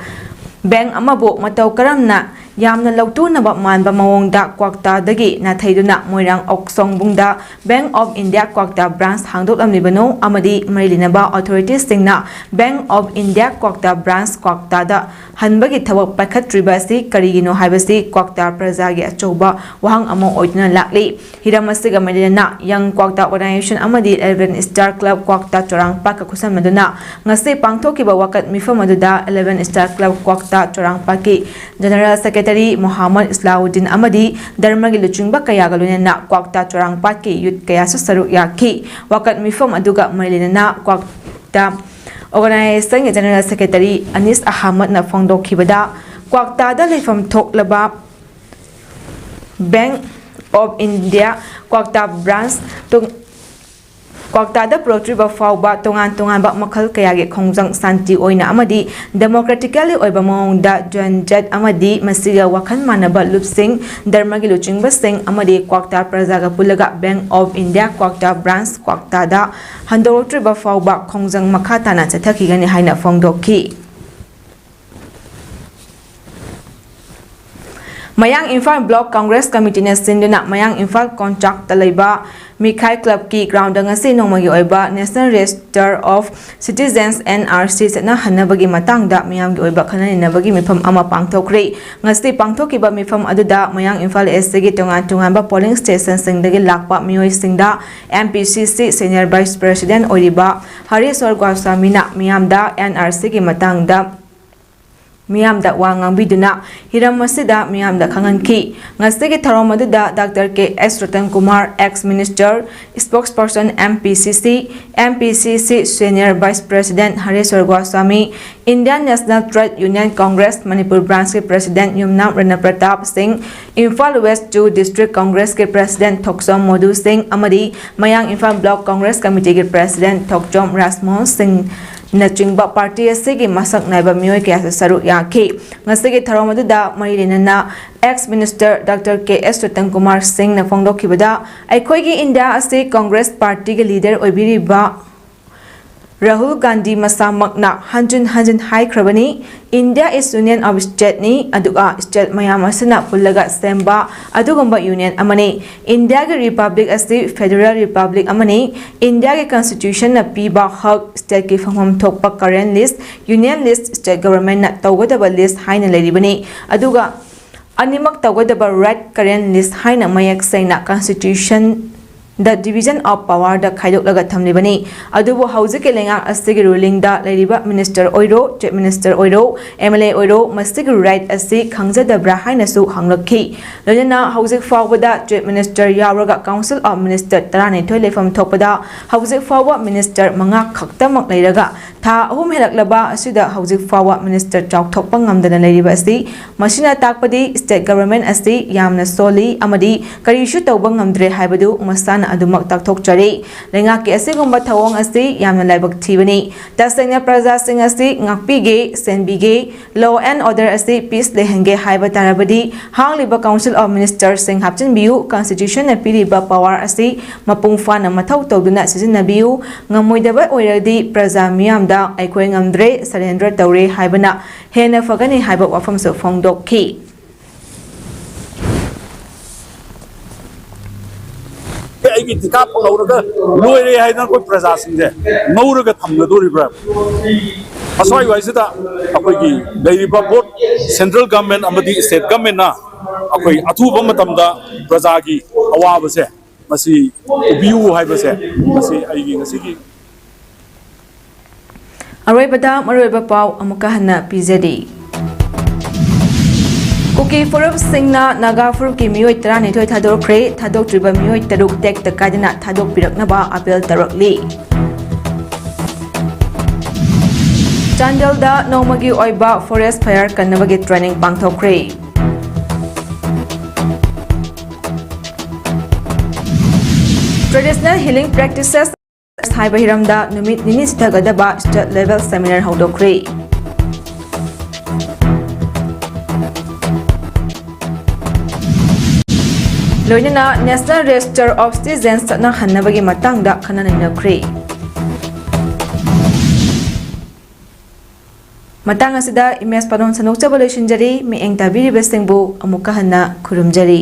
ꯕꯦꯡꯛ ꯑꯃꯕꯨ ꯃꯇꯧ ꯀꯔꯝꯅ ꯌꯥꯝꯅ ꯂꯧꯇꯨꯅꯕ ꯃꯥꯟꯕ ꯃꯑꯣꯡꯗ ꯀ꯭ꯋꯥꯛꯇꯥꯗꯒꯤ ꯅꯥꯊꯩꯗꯨꯅ ꯃꯣꯏꯔꯥꯡ ꯑꯣꯛꯁꯣꯡꯕꯨꯡꯗ Bank of India ꯀ꯭ꯋꯥꯛꯇꯥ ꯕ꯭ꯔꯥꯟꯁ ꯍꯥꯡꯗꯣꯛꯂꯝꯂꯤꯕꯅꯣ ꯑꯃꯗꯤ ꯃꯔꯤ ꯂꯩꯅꯕ ꯑꯣꯊꯣꯔꯤꯇꯤꯁꯁꯤꯡꯅ Bank of India ꯀ꯭ꯋꯥꯛꯇꯥ ꯕ꯭ꯔꯥꯟꯁ ꯀ꯭ꯋꯥꯛꯇꯥꯗ ꯍꯟꯕꯒꯤ ꯊꯕꯛ ꯄꯥꯏꯈꯠꯇ꯭ꯔꯤꯕ ꯑꯁꯤ ꯀꯔꯤꯒꯤꯅꯣ ꯍꯥꯏꯕꯁꯤ ꯀ꯭ꯋꯥꯛꯇꯥ ꯄ꯭ꯔꯖꯥꯒꯤ ꯑꯆꯧꯕ ꯋꯥꯍꯪ ꯑꯃ ꯑꯣꯏꯗꯨꯅ ꯂꯥꯛꯂꯤ꯫ ꯍꯤꯔꯝ ꯑꯁꯤꯒ ꯃꯔꯤ ꯂꯩꯅꯅ Young Kwakta Organization ꯑꯃꯗꯤ Eleven Star Club ꯀ꯭ꯋꯥꯛꯇꯥ ꯆꯣꯔꯥꯡꯄꯥꯠꯀ ꯈꯨꯠꯁꯝꯅꯗꯨꯅ ꯉꯁꯤ ꯄꯥꯡꯊꯣꯛꯈꯤꯕ ꯋꯥꯀꯠ ꯃꯤꯐꯝ ꯑꯗꯨꯗ Eleven Star Club ꯀ꯭ꯋꯥꯛꯇꯥ ꯆꯣꯔꯥꯡꯄꯥꯠꯀꯤ General Secretary ꯃꯣꯍꯥꯃꯗ ꯏꯁꯂꯥꯎꯗꯤꯟ ꯑꯃꯗꯤ ꯙꯔꯃꯒꯤ ꯂꯨꯆꯤꯡꯕ ꯀꯌꯥꯒ ꯂꯣꯏꯅꯅ ꯀ꯭ꯋꯥꯛꯇꯥ ꯆꯣꯔꯥꯡꯄꯥꯠꯀꯤ ꯌꯨꯠ ꯀꯌꯥꯁꯨ ꯁꯔꯨꯛ ꯌꯥꯈꯤ꯫ ꯋꯥꯀꯠ ꯃꯤꯐꯝ ꯑꯗꯨꯒ ꯃꯔꯤ ꯂꯩꯅꯅ ꯀ꯭ꯋꯥꯛꯇꯥ Organizationꯒꯤ General Secretary ꯑꯅꯤꯁ ꯑꯍꯃꯗꯅ ꯐꯣꯡꯗꯣꯛꯈꯤꯕꯗ, ꯀ꯭ꯋꯥꯛꯇꯥꯗ ꯂꯩꯐꯝ ꯊꯣꯛꯂꯕ Bank of India ꯀ꯭ꯋꯥꯛꯇꯥ ꯕ꯭ꯔꯥꯟꯁ ꯇꯨꯡ-, ꯀ꯭ꯋꯥꯛꯇꯥꯗ ꯄꯨꯔꯛꯇ꯭ꯔꯤꯕ ꯐꯥꯎꯕ ꯇꯣꯉꯥꯟ ꯇꯣꯉꯥꯟꯕ ꯃꯈꯜ ꯀꯌꯥꯒꯤ ꯈꯣꯡꯖꯪ ꯁꯥꯟꯇꯤ ꯑꯣꯏꯅ ꯑꯃꯗꯤ democratically ꯑꯣꯏꯕ ꯃꯑꯣꯡꯗ ꯖꯟ ꯖꯠ ꯑꯃꯗꯤ ꯃꯁꯤꯒ ꯋꯥꯈꯜ ꯃꯥꯟꯅꯕ ꯂꯨꯞꯁꯤꯡ, ꯙꯔꯃꯒꯤ ꯂꯨꯆꯤꯡꯕꯁꯤꯡ ꯑꯃꯗꯤ ꯀ꯭ꯋꯥꯛꯇꯥ ꯄ꯭ꯔꯖꯥꯒ ꯄꯨꯜꯂꯒ Bank of India ꯀ꯭ꯋꯥꯛꯇꯥ ꯕ꯭ꯔꯥꯟꯁ ꯀ꯭ꯋꯥꯛꯇꯥꯗ ꯍꯟꯗꯣꯔꯛꯇ꯭ꯔꯤꯕ ꯐꯥꯎꯕ ꯈꯣꯡꯖꯪ ꯃꯈꯥ ꯇꯥꯅ ꯆꯠꯊꯈꯤꯒꯅꯤ ꯍꯥꯏꯅ ꯐꯣꯡꯗꯣꯛꯈꯤ꯫ ꯃꯌꯥꯡ ꯏꯝꯐꯥꯜ Block Congress Committeeꯅ ꯁꯤꯟꯗꯨꯅ ꯃꯌꯥꯡ ꯏꯝꯐꯥꯜ ꯀꯣꯟꯆꯥꯛꯇ ꯂꯩꯕ ꯃꯤꯈꯥꯏ ꯀ꯭ꯂꯕꯀꯤ groundꯗ ꯉꯁꯤ ꯅꯣꯡꯃꯒꯤ ꯑꯣꯏꯕ National Register of Citizens, NRC, ꯆꯠꯅꯍꯟꯅꯕꯒꯤ ꯃꯇꯥꯡꯗ ꯃꯤꯌꯥꯝꯒꯤ ꯑꯣꯏꯕ ꯈꯟꯅ ꯅꯩꯅꯕꯒꯤ ꯃꯤꯐꯝ ꯑꯃ ꯄꯥꯡꯊꯣꯛꯈ꯭ꯔꯦ꯫ ꯉꯁꯤ ꯄꯥꯡꯊꯣꯛꯈꯤꯕ ꯃꯤꯐꯝ ꯑꯗꯨꯗ ꯃꯌꯥꯡ ꯏꯝꯐꯥꯜ Eastꯀꯤ ꯇꯣꯉꯥꯟ ꯇꯣꯉꯥꯟꯕ polling stationꯁꯤꯡꯗꯒꯤ ꯂꯥꯛꯄ ꯃꯤꯑꯣꯏꯁꯤꯡꯗ MPCC Senior Vice President ꯑꯣꯏꯔꯤꯕ ꯍꯔꯦꯁ꯭ꯋꯔ ꯒꯣꯁ꯭ꯋꯥꯃꯤꯅ ꯃꯤꯌꯥꯝꯗ NRCꯒꯤ ꯃꯇꯥꯡꯗ ꯃꯤꯌꯥꯝꯗ ꯋꯥ ꯉꯥꯡꯕꯤꯗꯨꯅ ꯍꯤꯔꯝ ꯑꯁꯤꯗ ꯃꯤꯌꯥꯝꯗ ꯈꯪꯍꯟꯈꯤ꯫ ꯉꯁꯤꯒꯤ ꯊꯧꯔꯝ ꯑꯗꯨꯗ Doctor K S Ratan Kumar, ex minister, spokesperson M P C C, M P C C senior vice president Hareshwar Goswami, Indian National Trade Union Congress Manipur branch ꯀꯤ president ꯌꯨꯝꯅꯥꯝ ꯔꯅ ꯄ꯭ꯔꯇꯥꯞ ꯁꯤꯡ, Imphal West two district congress ꯀꯤ president ꯊꯣꯛꯆꯣꯝ ꯃꯣꯗꯨ ꯁꯤꯡ ꯑꯃꯗꯤ ꯃꯌꯥꯡ ꯏꯝꯐꯥꯜ block congress committee ꯒꯤ president ꯊꯣꯛꯆꯣꯝ ꯔꯥꯖꯃꯣꯍꯟ ꯁꯤꯡꯅꯆꯤꯡꯕ party ꯑꯁꯤꯒꯤ ꯃꯁꯛ ꯅꯥꯏꯕ ꯃꯤꯑꯣꯏ ꯀꯌꯥꯁꯨ ꯁꯔꯨꯛ ꯌꯥꯈꯤ꯫ ꯉꯁꯤꯒꯤ ꯊꯧꯔꯝ ꯑꯗꯨꯗ ꯃꯔꯤ ꯂꯩꯅꯅ ex minister Doctor K S Ratan Kumar ꯁꯤꯡꯅ ꯐꯣꯡꯗꯣꯛꯈꯤꯕꯗ, ꯑꯩꯈꯣꯏꯒꯤ ꯏꯟꯗꯤꯌꯥ ꯑꯁꯤ Congress party ꯒꯤ leader ꯑꯣꯏꯕꯤꯔꯤꯕ ꯔꯥꯍꯨꯜ ꯒꯥꯟꯙꯤ ꯃꯁꯥꯃꯛꯅ ꯍꯟꯖꯤꯟ ꯍꯟꯖꯤꯟ ꯍꯥꯏꯈ꯭ꯔꯕꯅꯤ, India is union of state ꯅꯤ, ꯑꯗꯨꯒ state ꯃꯌꯥꯝ ꯑꯁꯤꯅ ꯄꯨꯜꯂꯒ ꯁꯦꯝꯕ ꯑꯗꯨꯒꯨꯝꯕ union ꯑꯃꯅꯤ꯫ ꯏꯟꯗꯤꯌꯥꯒꯤ republic ꯑꯁꯤ federal republic ꯑꯃꯅꯤ꯫ ꯏꯟꯗꯤꯌꯥꯒꯤ constitution ꯅ ꯄꯤꯕ ꯍꯛ, state ꯀꯤ ꯐꯪꯐꯝ ꯊꯣꯛꯄ current list, union list, state government ꯅ ꯇꯧꯒꯗꯕ list ꯍꯥꯏꯅ ꯂꯩꯔꯤꯕꯅꯤ꯫ ꯑꯗꯨꯒ ꯑꯅꯤꯃꯛ ꯇꯧꯒꯗꯕ right current list ꯍꯥꯏꯅ ꯃꯌꯦꯛ ꯁꯦꯡꯅ constitution the division of power ꯗ ꯈꯥꯏꯗꯣꯛꯂꯒ ꯊꯝꯂꯤꯕꯅꯤ꯫ ꯑꯗꯨꯕꯨ ꯍꯧꯖꯤꯛꯀꯤ ꯂꯩꯉꯥꯛ ꯑꯁꯤꯒꯤ ruling ꯗ ꯂꯩꯔꯤꯕ minister ꯑꯣꯏꯔꯣ, chief minister ꯑꯣꯏꯔꯣ, M L A ꯑꯣꯏꯔꯣ, ꯃꯁꯤꯒꯤ right ꯑꯁꯤ ꯈꯪꯖꯗꯕ꯭ꯔꯥ ꯍꯥꯏꯅꯁꯨ ꯍꯪꯂꯛꯈꯤ꯫ ꯂꯣꯏꯅꯅ ꯍꯧꯖꯤꯛ ꯐꯥꯎꯕꯗ chief minister ꯌꯥꯎꯔꯒ council of minister ꯇꯔꯥꯅꯤꯊꯣꯏ ꯂꯩꯐꯝ ꯊꯣꯛꯄꯗ ꯍꯧꯖꯤꯛ ꯐꯥꯎꯕ minister ꯃꯉꯥ ꯈꯛꯇꯃꯛ ꯂꯩꯔꯒ ꯊꯥ ꯑꯍꯨꯝ ꯍꯦꯜꯂꯛꯂꯕ ꯑꯁꯤꯗ ꯍꯧꯖꯤꯛ ꯐꯥꯎꯕ minister ꯆꯥꯎꯊꯣꯛꯄ ꯉꯝꯗꯅ ꯂꯩꯔꯤꯕ ꯑꯁꯤ, ꯃꯁꯤꯅ ꯇꯥꯛꯄꯗꯤ state government ꯑꯁꯤ ꯌꯥꯝꯅ ꯁꯣꯜꯂꯤ ꯑꯃꯗꯤ ꯀꯔꯤꯁꯨ ꯇꯧꯕ ꯉꯝꯗ꯭ꯔꯦ ꯍꯥꯏꯕꯗꯨ ꯃꯁꯥꯅ ꯑꯗꯨꯃꯛ ꯇꯥꯛꯊꯣꯛꯆꯔꯤ꯫ ꯂꯩꯉꯥꯛꯀꯤ ꯑꯁꯤꯒꯨꯝꯕ ꯊꯧꯑꯣꯡ ꯑꯁꯤ ꯌꯥꯝꯅ ꯂꯥꯏꯕꯛ ꯊꯤꯕꯅꯤ꯫ ꯇꯁꯦꯡꯅ ꯄ꯭ꯔꯖꯥꯁꯤꯡ ꯑꯁꯤ ꯉꯥꯛꯄꯤꯒꯦ, ꯁꯦꯟꯕꯤꯒꯦ, law and order ꯑꯁꯤ peace ꯂꯩꯍꯟꯒꯦ ꯍꯥꯏꯕ ꯇꯥꯔꯕꯗꯤ ꯍꯥꯡꯂꯤꯕ council of minister ꯁꯤꯡ ꯍꯥꯞꯆꯤꯟꯕꯤꯌꯨ, constitution ꯅ ꯄꯤꯔꯤꯕ power ꯑꯁꯤ ꯃꯄꯨꯡ ꯐꯥꯅ ꯃꯊꯧ ꯇꯧꯗꯨꯅ ꯁꯤꯖꯤꯟꯅꯕꯤꯌꯨ꯫ ꯉꯝꯃꯣꯏꯗꯕ ꯑꯣꯏꯔꯗꯤ ꯄ꯭ꯔꯖꯥ ꯃꯤꯌꯥꯝꯗ ꯑꯩꯈꯣꯏ ꯉꯝꯗ꯭ꯔꯦ, surrender ꯇꯧꯔꯦ ꯍꯥꯏꯕꯅ ꯍꯦꯟꯅ ꯐꯒꯅꯤ ꯍꯥꯏꯕ ꯋꯥꯐꯝꯁꯨ ꯐꯣꯡꯗꯣꯛꯈꯤ꯫ ꯑꯩꯒꯤ ꯊꯤꯀꯥ ꯐꯪꯍꯧꯔꯒ ꯂꯣꯏꯔꯦ ꯍꯥꯏꯗꯅ ꯑꯩꯈꯣꯏ ꯄ꯭ꯔꯖꯥꯁꯤꯡꯁꯦ ꯉꯧꯔꯒ ꯊꯝꯒꯗꯣꯔꯤꯕ꯭ꯔꯥ? ꯑꯁ꯭ꯋꯥꯏ ꯋꯥꯏꯁꯤꯗ ꯑꯩꯈꯣꯏꯒꯤ ꯂꯩꯔꯤꯕ both central government ꯑꯃꯗꯤ state government ꯅ ꯑꯩꯈꯣꯏ ꯑꯊꯨꯕ ꯃꯇꯝꯗ ꯄ꯭ꯔꯖꯥꯒꯤ ꯑꯋꯥꯕꯁꯦ ꯃꯁꯤ ꯎꯕꯤꯌꯨ ꯍꯥꯏꯕꯁꯦ ꯃꯁꯤ ꯑꯩꯒꯤ ꯉꯁꯤꯒꯤ ꯑꯔꯣꯏꯕꯗ ꯃꯔꯨꯑꯣꯏꯕ ꯄꯥꯎ ꯑꯃꯨꯛꯀ ꯍꯟꯅ ꯄꯤꯖꯔꯤ꯫ ꯀꯨꯀꯤ ꯐꯨꯔꯨꯞꯁꯤꯡꯅ ꯅꯥꯒꯥ ꯐꯨꯔꯨꯞꯀꯤ ꯃꯤꯑꯣꯏ ꯇꯔꯥꯅꯤꯊꯣꯏ ꯊꯥꯗꯣꯛꯈ꯭ꯔꯦ꯫ ꯊꯥꯗꯣꯛꯇ꯭ꯔꯤꯕ ꯃꯤꯑꯣꯏ ꯇꯔꯨꯛ ꯇꯦꯛꯇ ꯀꯥꯏꯗꯅ ꯊꯥꯗꯣꯛꯄꯤꯔꯛꯅꯕ ꯑꯥꯄꯤꯜ ꯇꯧꯔꯛꯂꯤ꯫ ꯆꯥꯟꯗꯦꯜꯗ ꯅꯣꯡꯃꯒꯤ ꯑꯣꯏꯕ ꯐꯣꯔꯦꯁ ꯐꯥꯌꯔ ꯀꯟꯅꯕꯒꯤ ꯇ꯭ꯔꯦꯅꯤꯡ ꯄꯥꯡꯊꯣꯛꯈ꯭ꯔꯦ꯫ Traditional healing practices ꯍꯥꯏꯕ ꯍꯤꯔꯝꯗ ꯅꯨꯃꯤꯠ ꯅꯤꯅꯤ ꯆꯠꯊꯒꯗꯕ state level seminar ꯍꯧꯗꯣꯛꯈ꯭ꯔꯦ꯫ ꯂꯣꯏꯅꯅ National Register of Citizens ꯆꯠꯅꯍꯟꯅꯕꯒꯤ ꯃꯇꯥꯡꯗ ꯈꯟꯅ ꯅꯩꯅꯈ꯭ꯔꯦ꯫ ꯃꯇꯥꯡ ꯑꯁꯤꯗ ꯏꯃꯦꯖ ꯄꯥꯗꯣꯟ ꯁꯟꯗꯣꯛꯆꯕ ꯂꯣꯏꯁꯤꯟꯖꯔꯤ꯫ ꯃꯤꯠꯌꯦꯡ ꯇꯥꯕꯤꯔꯤꯕꯁꯤꯡꯕꯨ ꯑꯃꯨꯛꯀ ꯍꯟꯅ ꯈꯨꯔꯨꯝꯖꯔꯤ꯫